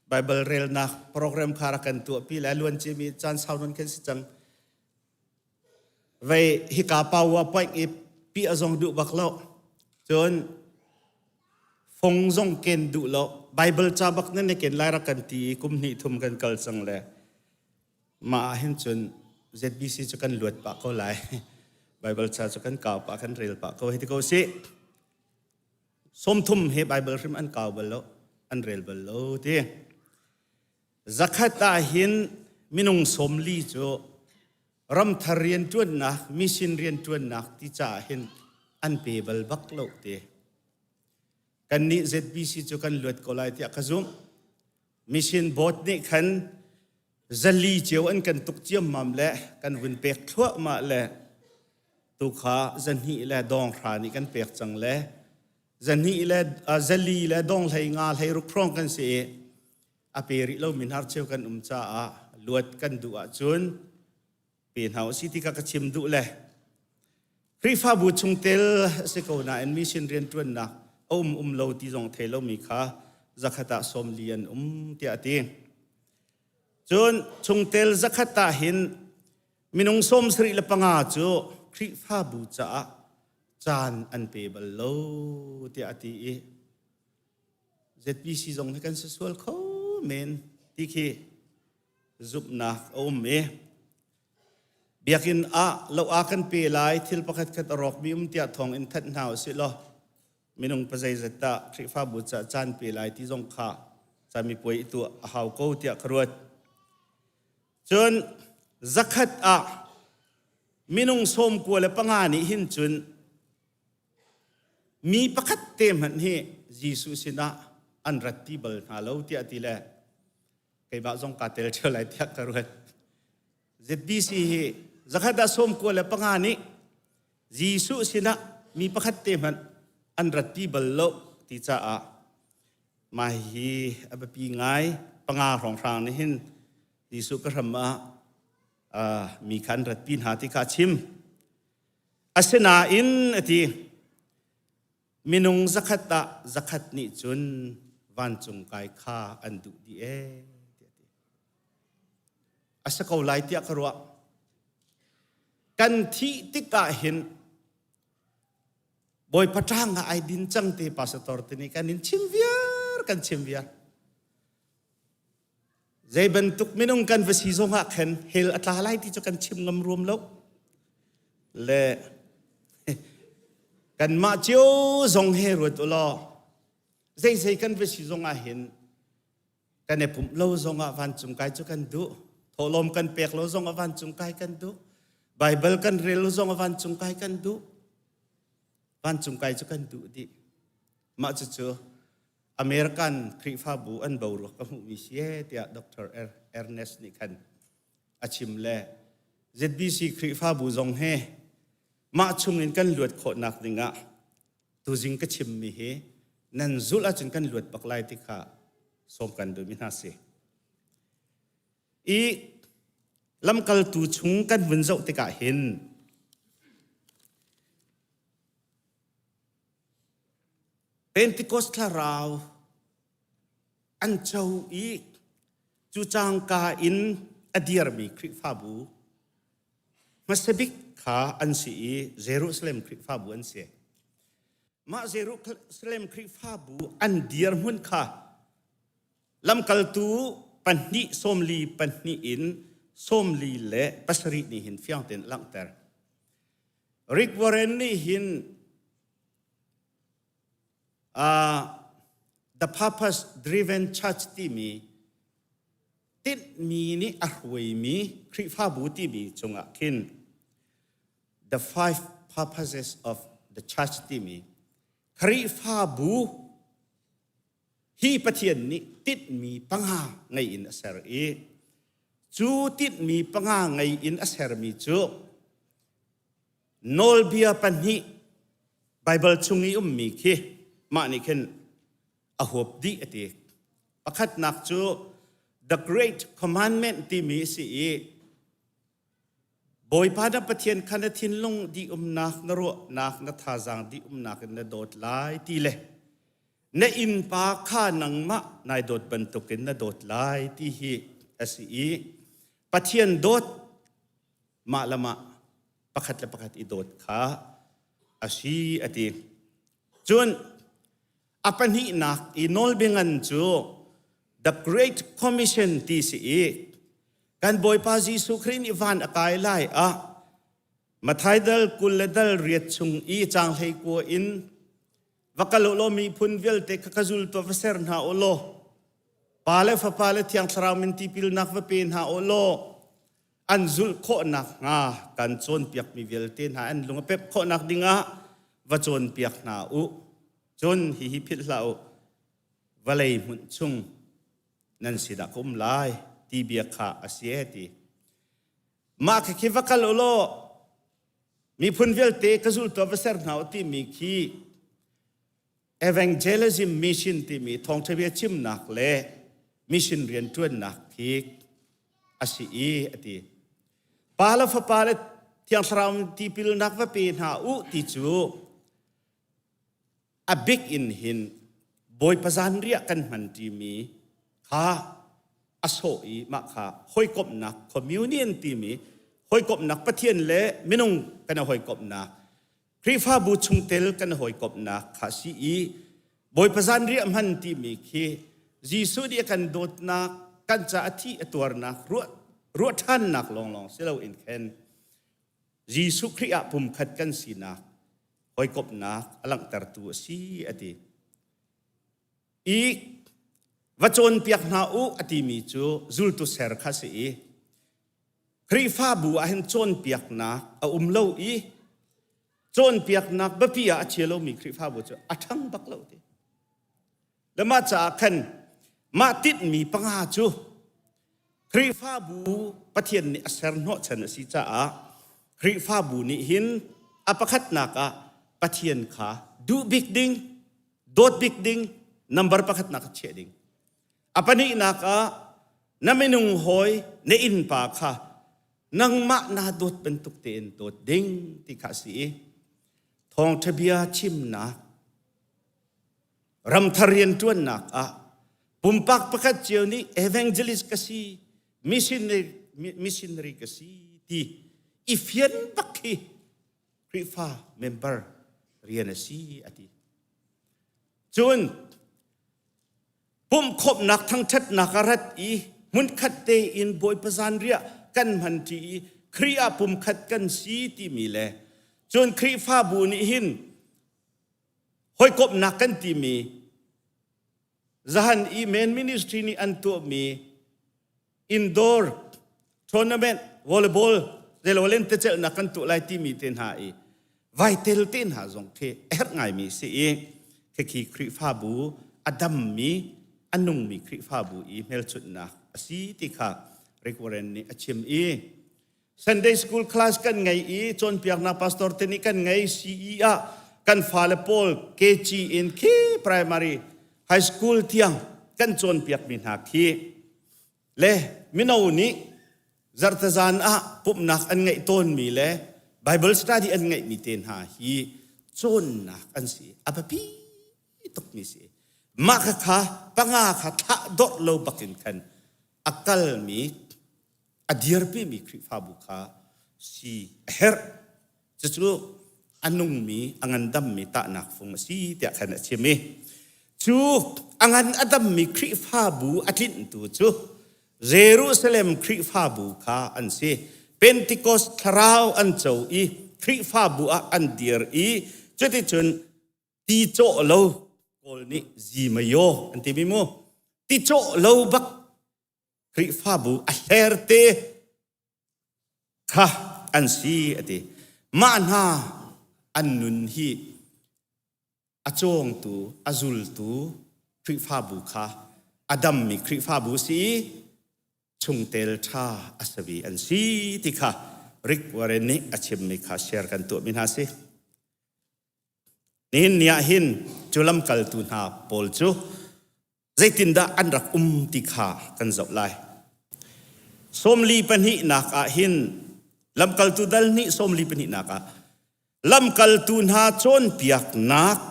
Baibal relnak program kha rak kan tuahpi le luan cimi caan sau nawn khin si cang. Vei hika PowerPoint i pi a zong duh bak lo. Cun fong zong ken duh lo. Bible ca bak nan ken lai rak kan ti i kum hnih thum kan kal cang le mah ah hin cun ZBC cu kan luat pah ko lai. Bible ca cu kan kau pah kan rel pah ko hei ti ko si. 30 he Bible hrim an kau bal lo, an rel bal lo ti. Zakhat ah hin minung 40 cu ramthar rianṭuannak, mission rianṭuannak ti caah hin an pe bal bak lo te. Kannih ZBC cu kan luat ko lai tiah ka zumh. Mission board nih khan zali cio an kan tuk ciammam le kan vun pek thluahmah le tu kha zahnih le dawng hra nih kan pek cang le zahnih le zali le dong hlei nga hlei ruk hrawng kan si i a pe rih lomi hnarcheu kan um caah luat kan duh ahcun pe hna u si ti kha ka chim duh le Khrihfabu chungtel a si ko nain mission rianṭuannak a um um lo ti zong thei lomi kha zakhat ah 40 an um tiah a ti. Cun chungtel zakhat ah hin minung 75 cu Khrihfabu caah caan an pe bal lo tiah a ti i ZBC zong hi kan si sual kho men ti khi zumhnak a um i biakinn ah lo a kan pe lai thil pakhat khat a rawkmi um tiah thawng in thanh hna usih law minung pazeizat dah Khrihfabu caah caan pe lai ti zong kha camipuai i tuah a hau ko tiah ka ruat. Cun zakhat ah minung 95 nih hin cun mi pakhat te hmanh hi Jesuh sinah an rat ti bal hna lo tiah ti le keimah zong kaa tel ṭheo lai tiah ka ruat. ZBC hi zakhat ah 95 nih Jesuh sinah mi pakhat te hmanh an ratpi bal lo ti caah mah hi a biapi ngai panga hrawnghrang nih hin Jesuh ka hram ah mi kha an ratpi hna ti kha a chim. Asinain a ti minung zakhat ah zakhat nih cun vancung kai kha an duh dih ee tiah a ti. A si ko lai tiah ka ruah. Kan thih tikah hin Bawipa ṭang ah ai din cang te pastor te nih kan in chim viar kan chim viar. Zei bantuk minung kan va si zong ah khan hell a tla lai ti cu kan chim ngam ruam lo. Le kanmah cio zong he ruat u law zei zei kan va si zong ah hin kan i pumh lo zong ah vancung kai cu kan duh. Thawhlawm kan pek lo zong ah vancung kai kan duh. Bible kan rel lo zong ah vancung kai kan duh. Vancung kai cu kan duh dih. Mah cucu American Khrihfabu an boruak ka hmuhmi si ee tiah Dr. Er-, Ernest nih khan a chim le ZBC Khrihfabu zong he mah chungin kan luat khawhnak dingah tuzing ka chimmi hi nan zulh ahcun kan luat bak lai ti kha sawm kan duhmi hna si. I lamkaltu chung kan vun zoh tikah hin Pentecost thlarau an co i cu cangka in a dirmi Khrihfabu hmasa bik kha an si i Jerusalem Khrihfabu an si. Mah Jerusalem Khrihfabu an dirhmun kha lamkaltu pahnih sawmli pahnih in 47 nih hin fiang tein a langhter. Rick Warren nih hin Uh, the Purpose Driven Church timi tinhmi nih a hruaimi Khrihfabu timi cungah khin the five purposes of the church timi Khrihfabu hi Pathian nih tinhmi panga ngei in a ser i cu tinhmi panga ngei in a sermi cu Nawlbia pahnih Baibal chung i ummi khi mah nih khin a huap dih a ti. Pakhatnak cu The Great Commandment timi a si i Bawipa na Pathian kha na thinlung dih umnak, na ruahnak, na thazaang dih umnak in na dawt lai ti le na innpa kha nangmah nai dawt bantukin na dawt lai ti hi a si i Pathian dawt mah le mah pakhat le pakhat i dawt kha a si a ti. Cun a pahnihnak i nawlbia cu The Great Commission ti si i kan Bawipa Jesuh Khrih nih van a kai lai ah Matthai dal 20 le dal riat chung i caang 19 in va kal u law miphun vialte kha ka zultu va ser hna u law Pa le Fapa le Thiang Thlarau min tipilnak va pe hna u law an zulh khawh nakhnga kan cawnpiakmi vialte hna an lung a pep khawh nak dingah va cawnpiak hna u. Cun hihi philh hlah u, vawlei hmunh chung nan sinah ka um lai ti bia kha a si e ti. Mah khi va kal u law miphun vialte ka zultu va ser hna u timi khi evangelism mission timi thawngṭha bia chimnak le mission rianṭuannak khi a si i a ti. Pa le Fapa le Thiang Thlarau tipilnak va pe hna u ti cu a bik in hin Bawipa zanriah kan hman ṭimi kha a. a sawh i mah kha hawikomhnak communion timi hawikomhnak Pathian le minung kan i hawikomhnak Khrihfabu chungtel kan i hawikomhnak kha si i Bawipa zanriah hman timi khi Jesuh nih a kan dawtnak kan ca a thih a tuarnak ruah ruah ṭhannak lawnglawng si loin khin Jesuh Khrih ah pumkhat kan sinak hawikomhnak a langhtertu a si a ti. I va cawnpiak hna u a timi cu zultu ser kha si i Khrihfabu ah hin cawnpiaknak a um lo i cawnpiaknak biapi ah a chia lomi Khrihfabu cu a ṭhang bak lo ti. Le mah caah khan mah tinhmi panga cu Khrihfabu Pathian nih a ser hnawhchan a si caah Khrihfabu nih hin a pakhatnak ah Pathian kha duh bik ding, dawt bik ding, number pakhatnak ah chiah ding. A pahnihnak ah na minung hawi na innpa kha nangmah naa dawt bantuk tein dawt ding ti kha a si i thawngṭha bia chimnak ramthar rianṭuannak ah pumpak pakhat cio nih evangelist ka si missionary, missionary ka si ti i fian bak khi Khrihfa member rian a si a ti. Cun pumhkhawmhnak thangṭhatnak a rat i hmunkhat tein Bawipa zanriah kan hmanṭi i Khrih ah pumkhat kan si timi le cun Khrihfabu nih hin Hawikomhnak kan timi zahan i men ministry nih an tuahmi indoor tournament volleyball zeilo lentecelhnak kan tuah lai timi te hna i vaitel te hna zong khi a herh ngaimi si i khikhi Khrihfabu a dammi a nungmi Khrihfabu i hmelchunhnak a si ti kha Rick Warren nih a chim i Sunday school class kan ngei i cawnpiaknak pastor te nih kan ngei CE ah kan fale pawl KG in khi primary high school tiang kan cawnpiakmi hna khi le mino nih zarhtezan ah pumhnak an ngeih tawnmi le Bible study an ngeihmi te hna hi cawnnak an si a biapi tukmi si mah kha kha panga kha thlah dawrh lo bakin khan a kalmi a dirpimi Khrihfabu kha si a herh. Cucu a nungmi, a ngandammi tahnak fung a si tiah khan a chim i cu a ngan a dammi Khrihfabu a tlinhtu cu Jerusalem Khrihfabu kha an si. Pentecost thlarau an co i Khrihfabu ah an dir i cuticun ti cawh lo Kawl nih zimayo an timi mu ti cawh lo bak Khrihfabu a hlerte kha an si a ti. Mah hna an nun hi a cawngtu, a zultu Khrihfabu kha a dammi Khrihfabu si i chungtel ṭha a sami an si ti kha Rick Warren nih a chimmi kha share kan tuahmi hna si. Nihin ni ah hin cu lamkaltu hna pawl cu zeitindah an rak um ti kha kan zoh lai. Sawmli pahnihnak ah hin lamkaltu dal nih sawmli pahnihnak ah lamkaltu hna cawnpiaknak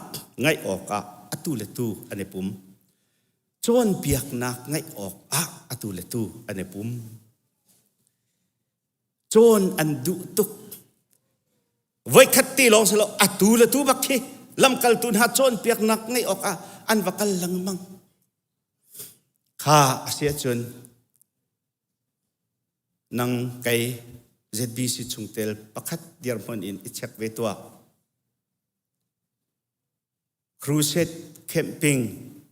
ngaih awkah atu le tu an i pum. Cawnpiaknak ngaih awkah atu le tu an i pum. Cawn an duh tuk. Voikhat ti lawng si lo atu le tu bak khi lamkaltu hna cawnpiaknak ngeih awkah an va kal lengmang. Kha a si ahcun nang kei ZBC chungtel pakhat dirhmun in i check ve tuah. Crusade camping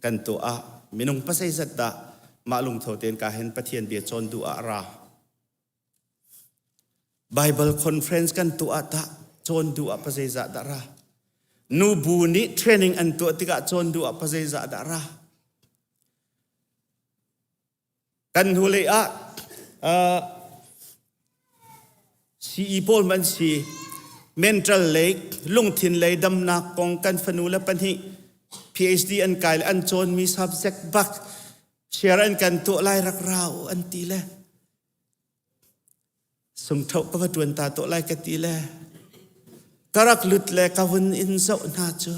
kan tuah ah minung pazeizat dah mah lungtho tein ka hen Pathian bia cawn duh ah ra. Bible conference kan tuah tah cawn duh ah pazeizah dah ra. Nubu nih training an tuah tikah cawn duh ah pazeizah dah ra. Kan hnulei ah uh, CE pawl man si mental lei lungthin lei damnak kong kan fanu le pahnih PhD an kai le an cawnmi subject bak share an kan tuah lai rak rau an ti le Sungthoh ka va ṭuan ta tuah lai ka ti le ka rak lut le ka vun in zoh hna cu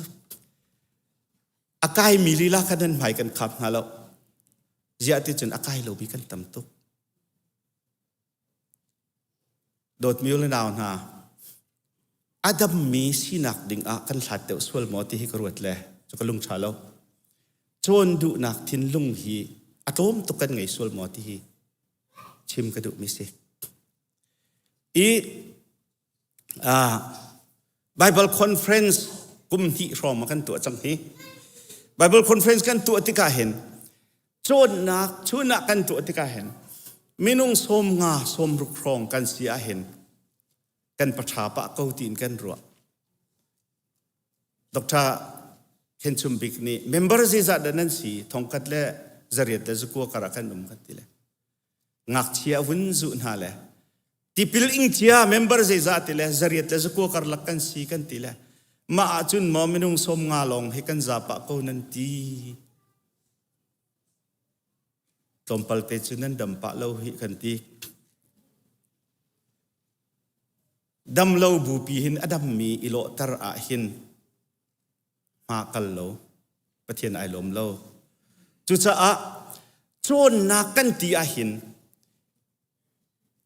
a kaimi lila kha nan hmai kan khap hna lo. Ziah ti cun a kai lomi kan tam tuk. Dawtmi u le nau hna, a dammi sinak ding ah kan hlat deuh sual maw ti hi ka ruat le cu ka lung ṭha lo. Cawn duhnak thinlung hi a tlawm tuk kan ngei sual maw ti hi chim ka duhmi si. I uh, Bible conference kum hnih hrawng ma kan tuah cang hi. Bible conference kan tuah tikah hin cawnnak chunah kan tuah tikah hin minung sawm nga sawm ruk hrawng kan si ah hin kan paṭha pah ko tiin kan ruah. Dr. Khen Chum Bik nih member zeizah dah nan si thongkhat le zariat le zakua karah kan um kan ti le ngakchia vun zuh hna le tipil ing cia member zeizah ti le zariat le zakua karlak kan si kan ti le mah ahcun maw minung som nga lawng hi kan zapa ko nan ti tlawmpal te cu nan dam pah lo hi kan ti dam lo bupi hin a dammi i lawhter ah hin hma kal lo Pathian ai lawm lo cucaah cawnnak kan ti ahhin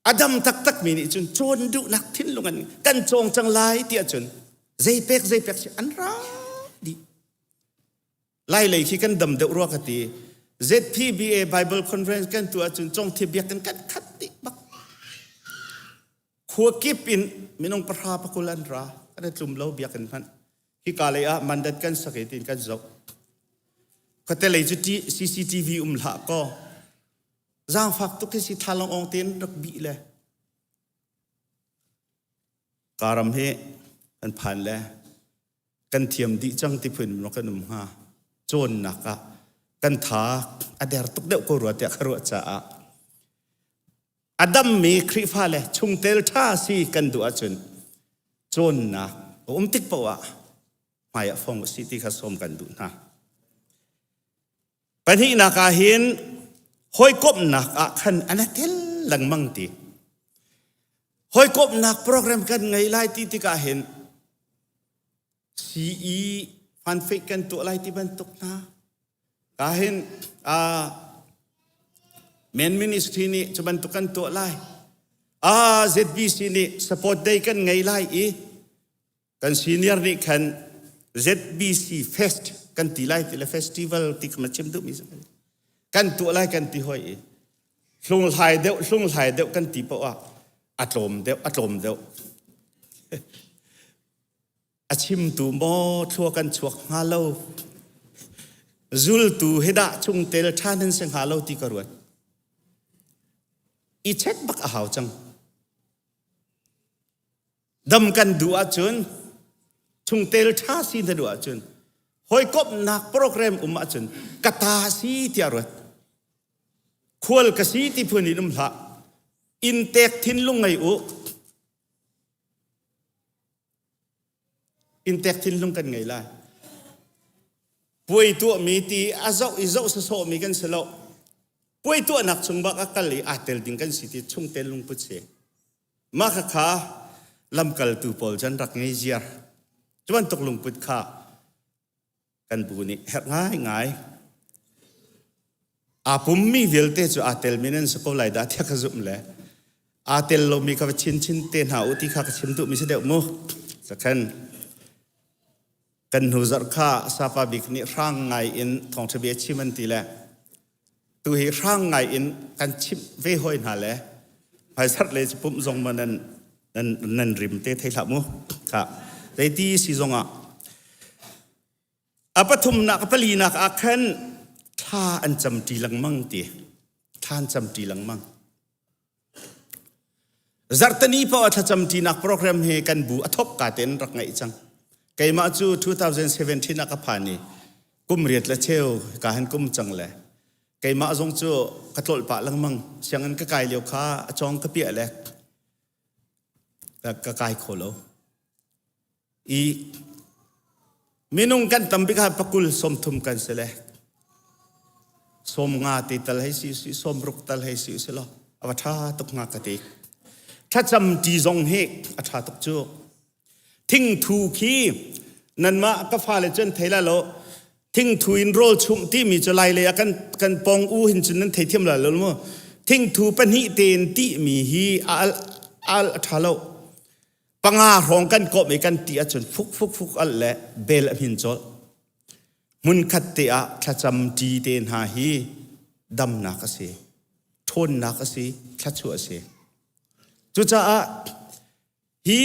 a dam taktak mi nih cun cawn duhnak thinlung an kan cawng cang lai ti ahcun zei pek zei pek si an ra dih lai lei khi kan dam deuh rua ka ti ZPBA Bible Conference kan tu ahcun cong thi biak kan kan khat dih bak khua kip in minung pahra pakul an ra kan i tlum lo biakinn hmanh Hika lei ah mandat kan sak i tiin kan zoh. Khuate lei cu CCTV um hlah kaw zaangfak tuk hi si thalang ong tein rak bih le karam hi kan phan le kan thiam dih cang ti phun in kan um hnga cawnnak ah kan tha a der tuk deuh ko rua tiah ka ruah caah A dammi Khrihfa le chungtel ṭha si kan duh ahcun cawnnak a um tik paoh ah hmai ah fong usih ti kha sawm kan duh hna. Pahnihnak ah hin hawikomhnak ah khan an tel lengmang ti. Hawikomhnak program kan ngei lai ti tikah hin CE fanfeih kan tuah lai ti bantuk hna Ka hin uh, men ministry nih cu bantuk kan tuah lai. Ah ZBC nih support day kan ngei lai i kan senior nih khan ZBC fest kan ti lai ti le festival ti kha ma chim duh mi kan tuah lai kan ti hoi i hlunghlai deuh hlunghlai deuh kan ti poah ah a tlawm deuh a tlawm deuh A chimtu maw thlua kan chuak hnga lo zultu hi dah chungtel ṭha nan si hnga lo ti ka ruat i check bak a hau cang dam kan duh ahcun chungtel ṭha si na duh ahcun hawikomhnak program um ahcun ka ta si tiah ruat khual ka si ti phun in um hlah inntek thinlung ngei u Inntek thinlung kan ngei lai. Puai tuahmi ti a zoh i zoh sawsawhmi kan si lo. Puai tuahnak chung bak a kal i aa tel ding kan si ti chungtel lungput si. Mah khakha lamkaltu pawl cun rak ngei ziar. Cu bantuk lungput kha kan bu nih herh ngaingai. Aa pummi vialte cu aa telmi nan si ko lai dah tiah ka zumh le aa tel lomi kha va chinchin te hna u ti kha ka chim duhmi si deuh mu. Sakhan kan hnu zarh kha Sapa bik nih hrang ngai in thawngṭha bia chim an ti le tu hi hrang ngai in kan chimh ve hoi hna le hmaisarh le cu pumh zong ma nan nan nan rim te thei hlah mu kha zeiti si zong ah a pathumnak a palinak ah khan thla an camṭi lengmang ti thla an camṭi lengmang Zarhteni paoh ah thlacamṭinak program hi kan bu a thawk ka tein rak ngeih cang. Keimah cu 2017 ah ka phan i kum riat le cheu ka han kum cang le keimah zong cu ka tlolh pah lengmang. Sianginn ka kai lio kha a cawng ka piah le ka kai kho lo. I minung kan tam bik ah pakul 30 kan si le 50 ti tal hei si si 60 tal hei si si law a va ṭha tuk hnga ka ti thlacam ṭi zong hi a ṭha tuk cu thingthu khi nanmah ka fale cun thei la lo. Thingthu in rawl chumh timi cu lai lei ah kan kan pong u hin cun nan theithiam lai lo mu. Thingthu pahnih tein tihmi hi a al al a ṭha lo. Panga hrawng kan kawmh i kan ti ahcun fuk fuk fuk al le bel a hmin colh. Hmunkhat te ah thlacam ṭi te hna hi damnak a si, ṭhawnnak a si, thluachuah a si. Cucaah hi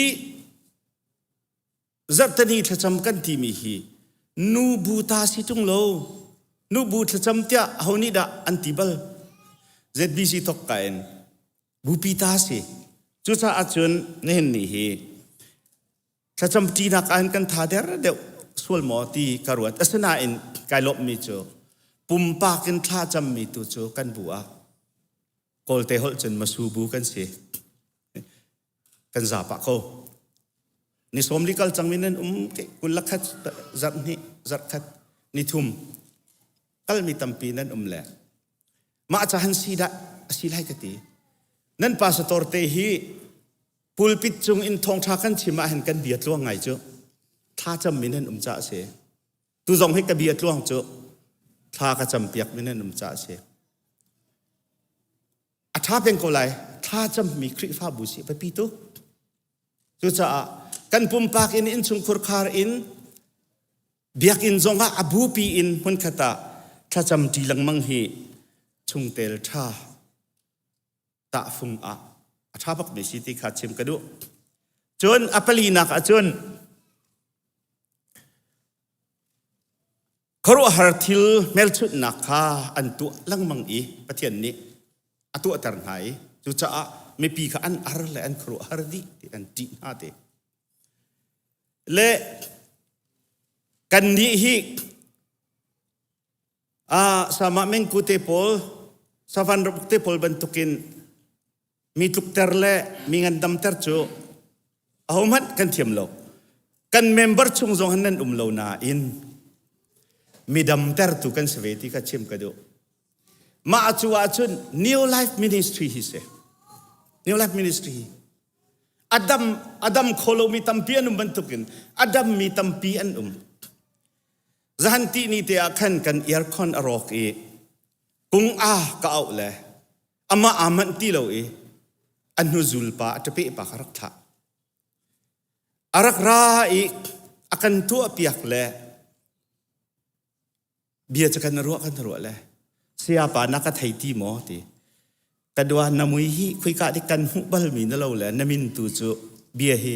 Zarhteni thlacam kan timi hi nu bu ta si ṭung lo. Nu bu thlacam tiah aho nih dah an ti bal? ZBC thok ka in bupi ta si. Cucaah cun nihin ni hi thlacam ṭinak ah hin kan tha der deuh sual maw ti ka ruat. Asinain kai lawmhmi cu pumpak in thlacammi tu cu kan bu ah Kawlte holh cun masu bu kan si. Kan za pah ko. Ni sawm li kal cangmi nan um kul la khat zarh hnih zarh khat ni thum kalmi tampi nan um le mah ca han si dah a si lai ka ti. Nan pastor te hi pulpit cung in thawngṭha kan chim ah hin kan bia tluang ngai cu thla cammi nan um ca a si. Tu zong hi ka bia tluang cu thla ka cam piak mi nan um ca a si. A ṭha peng ko lai. Thla cammi Khrihfabu si biapi tuk. Cucaah kan pumpak in innchungkhur khar in biakinn zongah a bupi in hmunkhat ah thlacam ṭi lengmang hi chungtel ṭha tahfung ah a ṭha bakmi si ti kha chim ka duh. Cun a palinak ah cun Khuaruahhar thil hmelchunhnak kha an tuah lengmang i Pathian nih a tuahter hna i cucaah mipi kha an ar le an khuaruahhar dih ti an ṭih hna te. Le kannih hi ah sama mengku te pawl savan rabuk te pawl bantukin mi tlukter le mi ngandamter cu ahohmanh kan thiam lo. Kan member chung zong han nan um lo nain mi damtertu kan si ve ti kha chim ka duh. Mah cu ahcun New Life Ministry hi si. New Life Ministry hi adam adam kho lomi tampi an um bantukin adam mi tampi an um. Zahan ti ni te ah khan kan aircon a rawk i kung a ka auh le amah aa manh ti lo i a hnuzul pa a ṭapeh pa kha rak thlah. A rak ra i a kan tuahpiak le bia cu kan ruah kan ruah le sayapa na ka thei ti maw ti ka dua na mui hi khuika dik kan hmuh balmi na lo le na min tu cu bia hi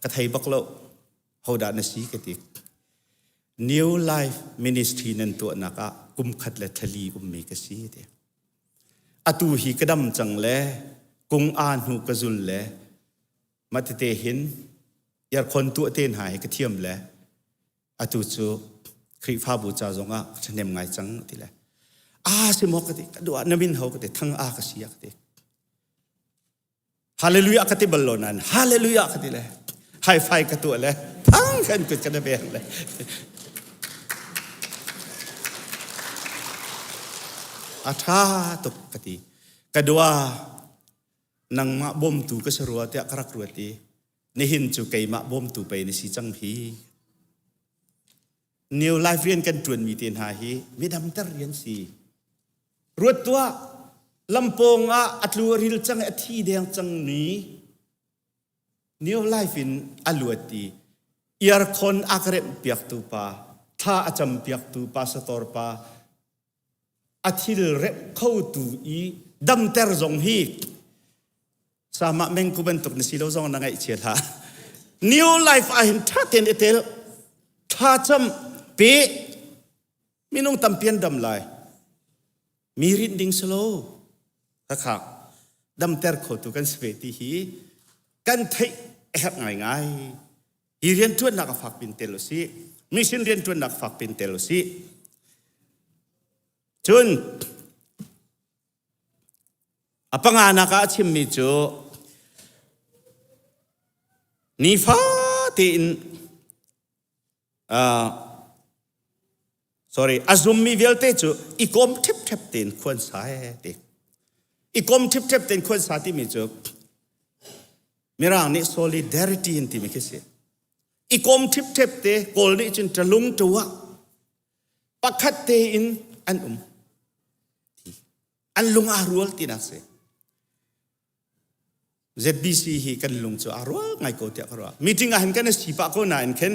ka thei bak lo hodah na si ka ti New Life Ministry nan tuahnak ah kum khat le thali ummi ka si ti Atu hi ka dam cang le kung aa hnu ka zul le mah tete hin aircon tuah te hna hi ka thiam le atu cu Khrihfabu ca zongah ka ṭhahnem ngai cang ti le aa si maw ka ti ka duh ah na min ho ka ti thang a ka si a ka ti Hallelujah ka ti bal lo nain hallelujah ka ti le high five ka tuah le thang kan kut ka na veng le a ṭha tuk ka ti ka dua nangmah bawmtu ka si rua tiah ka rak ruat i nihin cu keimah bawmtu pei na si cang hi New Life rian kan ṭuanmi te hna hi midamter rian si Ruat tuah, lampawng ah a tlu a ril cang i a thi deng cangmi New Life in a luat i earcon a ka remh piaktu pa, thla a cam piaktu pastor pa, a thil remh khotu i damter zong hi sama mengku bantuk na si lo zong na ngaihchia hlah. New Life ah hin ṭha tein i tel, thla cam, pe, Minung tampi an dam lai. Mi rinh ding si lo. Khakha damter khotu kan si ve ti hi kan theih a herh ngaingai. Hi rianṭuannak a fak pin tel u si. Mission rianṭuannak fak pin tel u si. Cun a panganak ah a chimmi cu nifa tein uh, sorry a zummi vialte cu i kom ṭhipṭhep tein khuan sa he ti i kom ṭhipṭhep tein khuan sa timi cu mirang nih solidarity in timi khi si i kom ṭhipṭhep te kawl nih cun ṭalung ṭuah. Pakhat tein an um. An lung aa rual tinak si. ZBC hi kan lung cu aa rual ngai ko tiah ka ruah. Meeting ah hin kan i si pah ko nain khin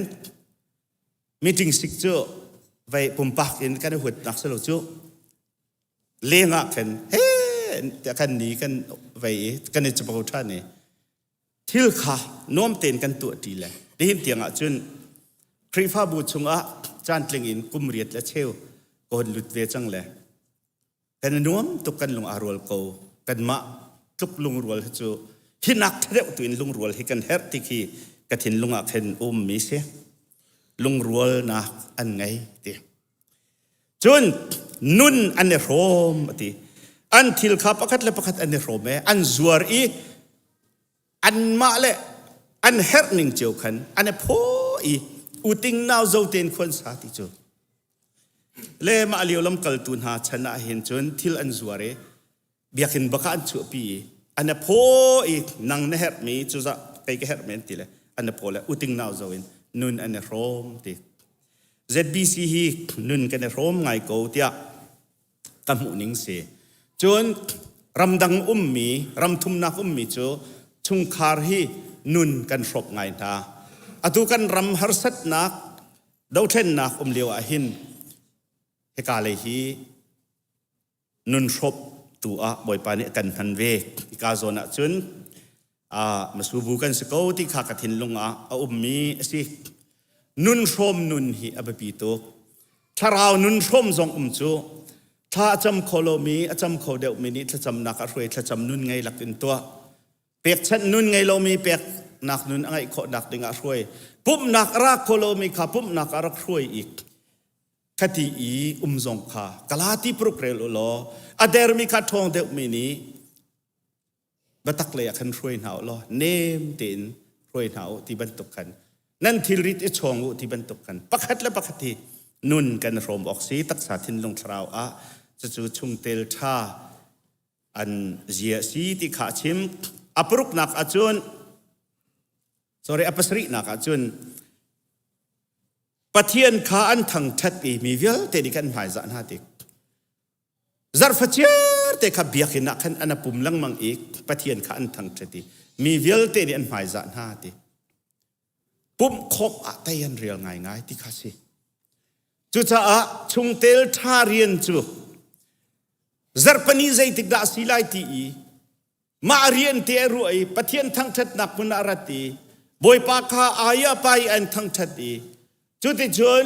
meeting sik cu vei pumpak in kan i huatnak si lo cu leng ah khin he tiah kan ni kan vei i kan i capo ṭhan i thil kha nuam tein kan tuah ṭi le nihin tiang ah cun Khrihfabu chungah caantling in kum riat le cheu ka hon lut ve cang le kan i nuam tuk kan lung aa rual ko kanmah tluk lungrual hi cu hi nak ṭha deuh tu in lungrual hi kan herh ti khi ka thinlung ah khin ummi si lungrualnak an ngei ti cun nun an i hrawm ati an thil kha pakhat le pakhat an i hrawm e an zuar i anmah le an herh ning cio khan an i phaw i uting nau zo ten khuan sa ti cu Le mah lio lamkaltu hna chan ah hin cun thil an zuar i biakinn bak ah an chuahpi i an i phaw i nang na herhmi cuzah kei ka herhmi an ti le an i phaw le uting nau zo in nun an i hrawm ti. ZBC hi nun kan i hrawm ngai ko tiah ka hmuh ning si. Cun ramdang ummi, ramthumnak ummi cu chungkhar hi nun kan hrawp ngai hna. Atu kan ram harsatnak Dothlennak um lio ah hin hika lei hi nun hrawp tu ah Bawipa nih a kan hman ve. Hika zawn ah cun masubu kan si ko ti kha ka thinlung ah a ummi a si. Nun hrawm nun hi a biapi tuk. Thlarau nun hrawm zong um cu thla a cam kho lomi a cam kho deuhmi nih thlacamnak a hruai thlacam nun ngei lak in tuah. Pekchanh nun ngei lomi peknak nun a ngeih khawhnak ding ah hruai. Pumhnak a ra kho lomi kha pumhnak ah rak hruai i khati i um zong kha Galati paruk rel u law a dermi kha ṭhawng deuhmi nih biatak lei ah khan hruai hna u law nem tein hruai hna u ti bantuk khan nan thilrit i chawng u ti bantuk khan pakhat le pakhat hi nun kan hrawm awk si taksa thinlung thlarau ah cucu chungtel ṭha an zia a si ti kha a chim. A paruknak ahcun sorry a pasarihnak ahcun Pathian kha an thangṭhat i mi vialte nih kan hmaizah hna tik zarhfachiar te kha biakinn ah khan an a pum lengmang i Pathian kha an thangṭhat i mi vialte nih an hmaizah hna ti pumh khawmh ah tei an rial ngaingai ti kha si cucaah chungtel ṭha rian cu Zarhpini zeitik dah a si lai ti i mah rian te a ruah i Pathian thangṭhatnak hmun ah a rat i Bawipa kha ai ah pa i an thangṭhat i cuticun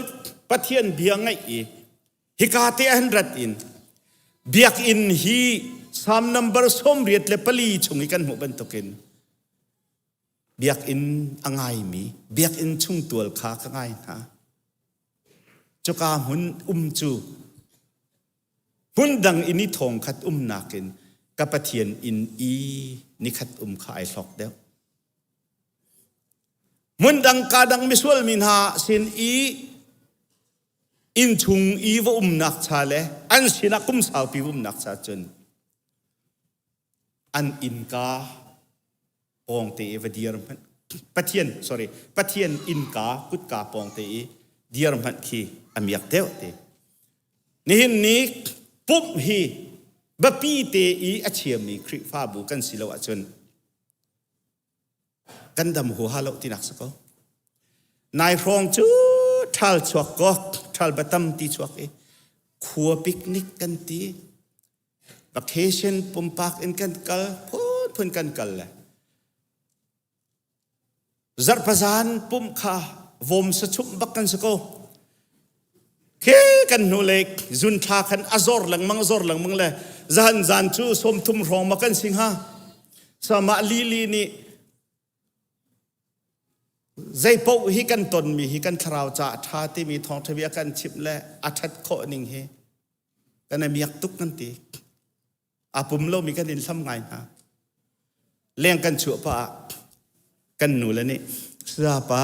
Pathian bia ngaih i hika te an rat in biakinn hi Psalm number 84 chung i kan hmuh bantukin biakinn a ngaimi biakinn chungtual kha ka ngai hna. Cuka hmun um cu Hmundang i ni thong khat umnak in ka Pathian inn i nikhat um kha ai hlawk deuh. Hmundang ka dang misual mi hna sin i inn chung i va umnak cha le an sinah kum saupi va umnak cha cun an innka pawngte i va dir hmanh Pathian sorry Pathian innka kutka pawngte i dir hmanh khi a miak deuh te nihin ni pumh hi biapi te i a chiami Khrihfabu kan si lo ahcun kan dam huaha lo tinak si ko nai hrawng cu ṭhal chuak ko ṭhal batam ti chuak i khua picnic kan ti Vacation pumpak in kan kal, phunphun kan kal le zarhpazan pumh kha vom sachumh bak kan si ko. Khi kan hnu le zun thla khan a zor lengmang a zor lengmang le zan zan cu sawmthum hrawng ma kan si hnga. Sama lili nih zei paoh hi kan tonmi hi kan thlarau ca a ṭha timi thawngṭha bia kan chimh le a ṭhat khawh ning hi kan i miak tuk kan ti aa pum lomi kan in hlam ngai hna leng kan chuah pah ah kan nu le nih pa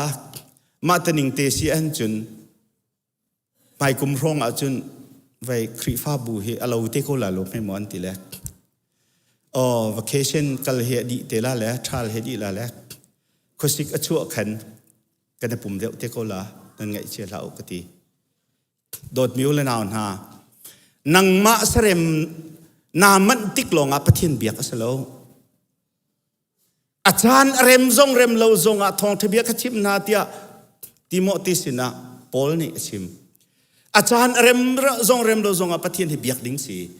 mah taning te si an cun hmaikum hrawng ah cun vei Khrihfabu hi a lo te ko la lo hme maw an ti le oh vacation kal hi a dih te la le ṭhal he dih la le khuasik a chuah khan kan i pum deuh te ko la nan ngaihchia hlah u ka ti. Dawtmi u le nau hna, nangmah sarem naa manh tik lawngah Pathian biak a si lo. A caan a rem zong rem lo zongah thawngṭha bia ka chimh hna tiah Timote sinah Paul nih a chim. A caan a rem zong rem lo zongah Pathian hi biak ding si.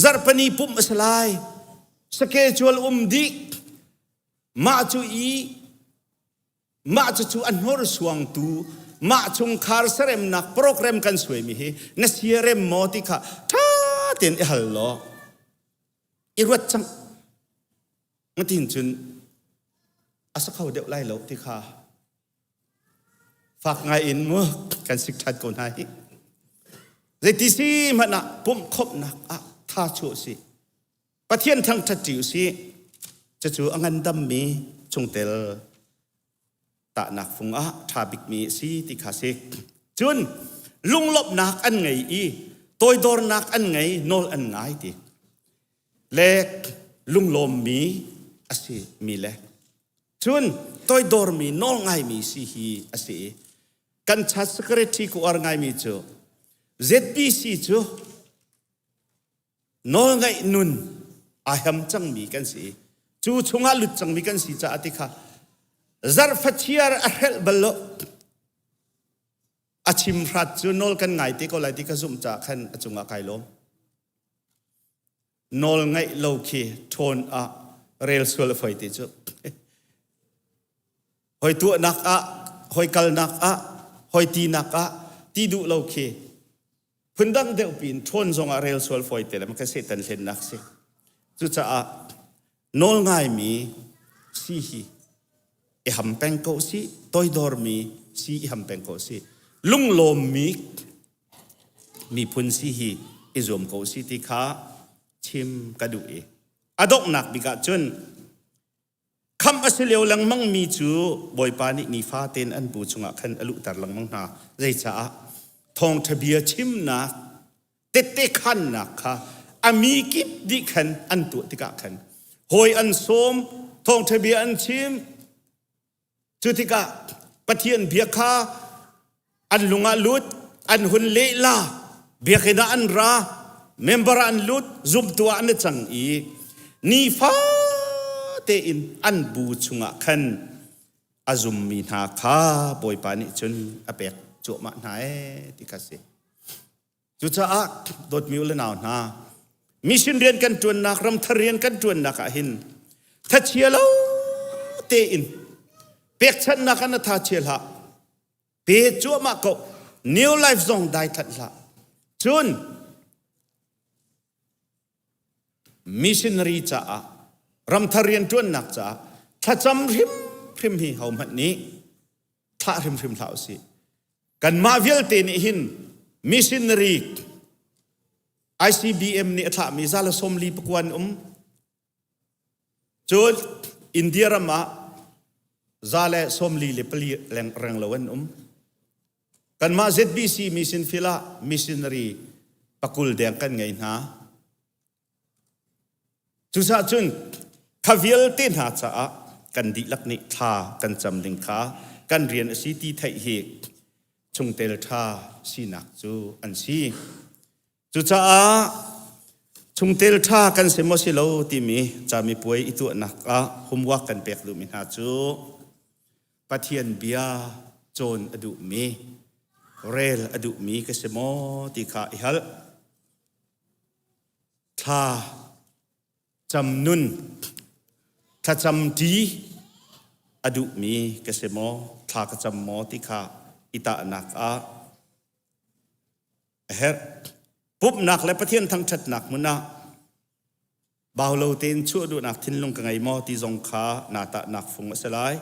Zarhpini pumh a si lai. Schedule um dih. Mah cu i mah cucu a hnorsuangtu mah chungkhar seremnak program kan suaimi hi na siarem maw ti kha ṭha tein i hal law i ruat cang. Ngatin cun a sa kho deuh lai lo ti kha fak ngai in mu kan sik ṭhan ko hna hi. Zeiti si hmanh ah pumh khawmhnak ah tha chuah si. Pathian thangṭhat ṭi usih. Cucu a ngandammi chungtel tahnak fung ah ṭha bikmi a si ti kha si. Cun lunglawmhnak an ngei i toidornak an ngei, nawl an ngai ti. Le lunglawmmi a si mi le cun toidormi nawl ngaimi si hi a si i kan chat secretary ku uar ngaimi cu ZBC cu nawlngaih nun aa hem cangmi kan si i cu chungah lut cangmi kan si caah ti kha zarhfachiar a hrelh bal lo a chim hrat cu nawl kan ngai te ko lai ti ka zumh caah khan a cungah kai lawm nawl ngaih lo khi ṭhawn ah rel sual a foi ti cu hoi tuahnak ah hoi kalnak ah hoi tinak ah ti duh lo khi phundang deuh piin ṭhawn zongah rel sual fawi te le ka Satan hlennak si. Cucaah nawl ngaimi si hi i ham peng ko si, toidormi si i ham peng ko si, lunglawmmi miphun si hi i zuam ko si ti kha chim ka duh i a donghnak bik ah cun Khamh a si lio lengmangmi cu Bawipa nih nifa tein an bu chungah khan a luhter lengmang hna. Zeicaah? Thawngṭha bia chimnak, tette khannak kha a mi kip dih khan an tuah tikah khan hawi an sawm, thawngṭha bia an chim. Cu tikah Pathian bia kha an lung ah lut, an hun lehla, biakinn ah an ra, member ah an lut, zumtu ah an i cang i nifa tein an bu chungah khan a zummi hna kha Bawipa nih cun a pek cuahmah hna ee ti kha si. Cucaah dawtmi u le nau hna, mission rian kan ṭuannak, ramthar rian kan ṭuannak ah hin thachia lo tein pekchanhnak ah na tha chia hlah. Pe cuahmah ko. New life zong dai that hlah. Cun missionary caah ramthar rian ṭuannak caah thlacam hrimhrim hi hohmanh nih thlah hrimhrim hlah usih. Kanmah vialte nih hin missionary ICBM nih a thlahmi zala sawmli pakuan um. Cun India ram ah za le sawmli le pali reng lo an um. Kanmah ZBC mission field ah missionary pakul deng kan ngei hna. Cucaah cun kha vialte hna caah kan dihlak nih thla kan cam ding kha kan rian a si ti theih hi chungtel ṭha sinak cu an si. Cucaah chungtel ṭha kan si maw si lo timi camipuai i tuahnak ah homework kan pek duhmi hna cu Pathian bia cawn a duhmi, rel a duhmi ka si maw ti kha i hal. Thla cam nun thlacam ṭi a duhmi ka si maw thla ka cam maw ti kha i tahnak ah a herh. Pumhnak le Pathian thangṭhatnak hmun ah bau lo tein chuah duhnak thinlung ka ngei maw ti zong kha naa tahnak fung a si lai.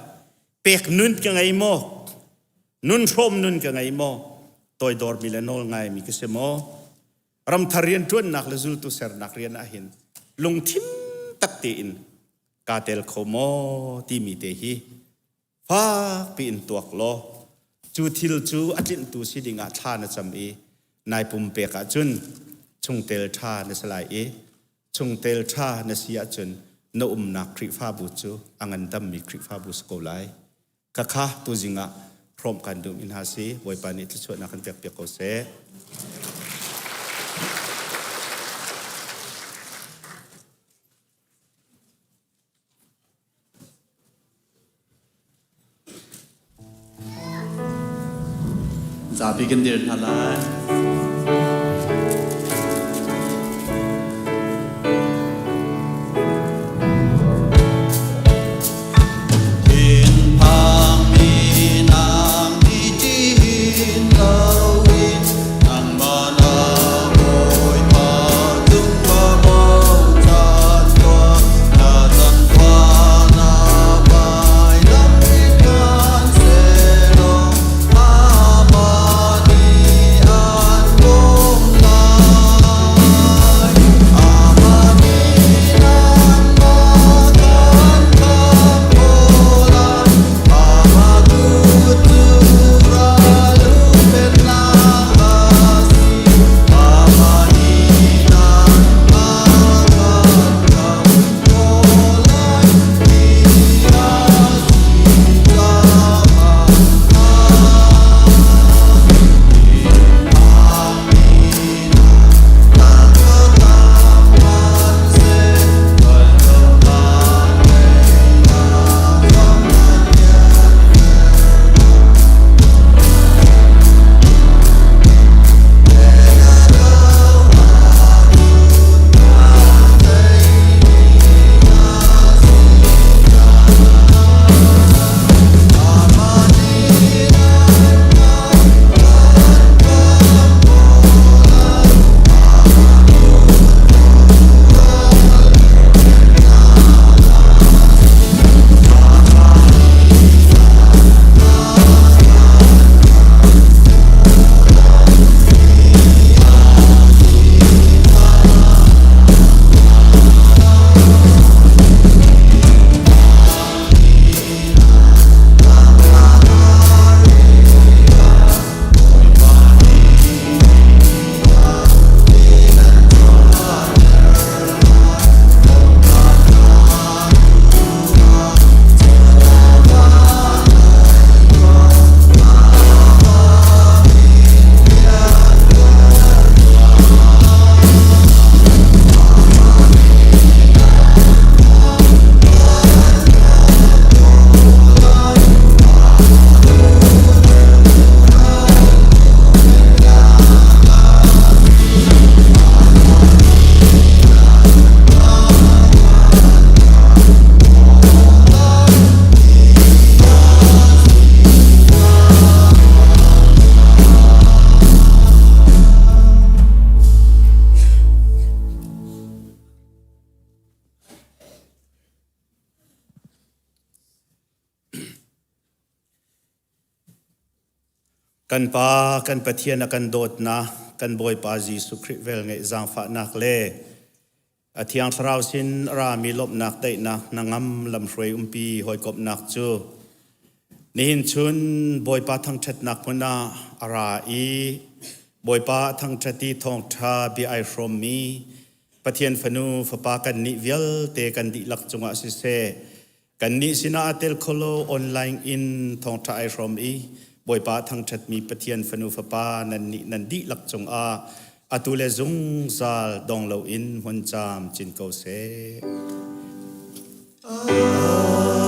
Pek nun ka ngei maw? Nun hrawm nun ka ngei maw? Toidormi le nawl ngaimi ka si maw? Ramthar rianṭuannak le zultu sernak rian ahhin lungthin tak tein kaa tel kho maw timi te hi fakpi in tuak law cu thil cu a tlinhtu si dingah thla na cam i nai pumpek ahcun chungtel ṭha na si lai i chungtel ṭha na si ahcun na umnak Khrihfabu cu a ngandammi Khrihfabu si ko lai. Khakha tuzing ah. hrawmh kan duh mi hna si. Bawipa nih thluachuahnak kan pek piak ko seh. Zapi kan dir hna lai. Kan Pa, kan Pathian a kan dawtnak, kan Bawipa Jesuh Khrih velngeih zaangfahnak le a Thiang Thlarau sin a rami lawmhnak daihnak hnangam lamhruai umpi hawikomhnak cu nihin chun Bawipa thangṭhatnak hmun ah a ra i Bawipa a thangṭhat i thawngṭha bia ai hrawmmi Pathian fanu fapa kannih vialte kan dihlak cungah siseh Kannih sinah aa tel kholo online in thawngṭha ai hrawm i Bawipa thangṭhatmi Pathian fanu fapa nannih nan dihlak cungah atu le zungzal dong loin hmun caam cin ko seh. Amen.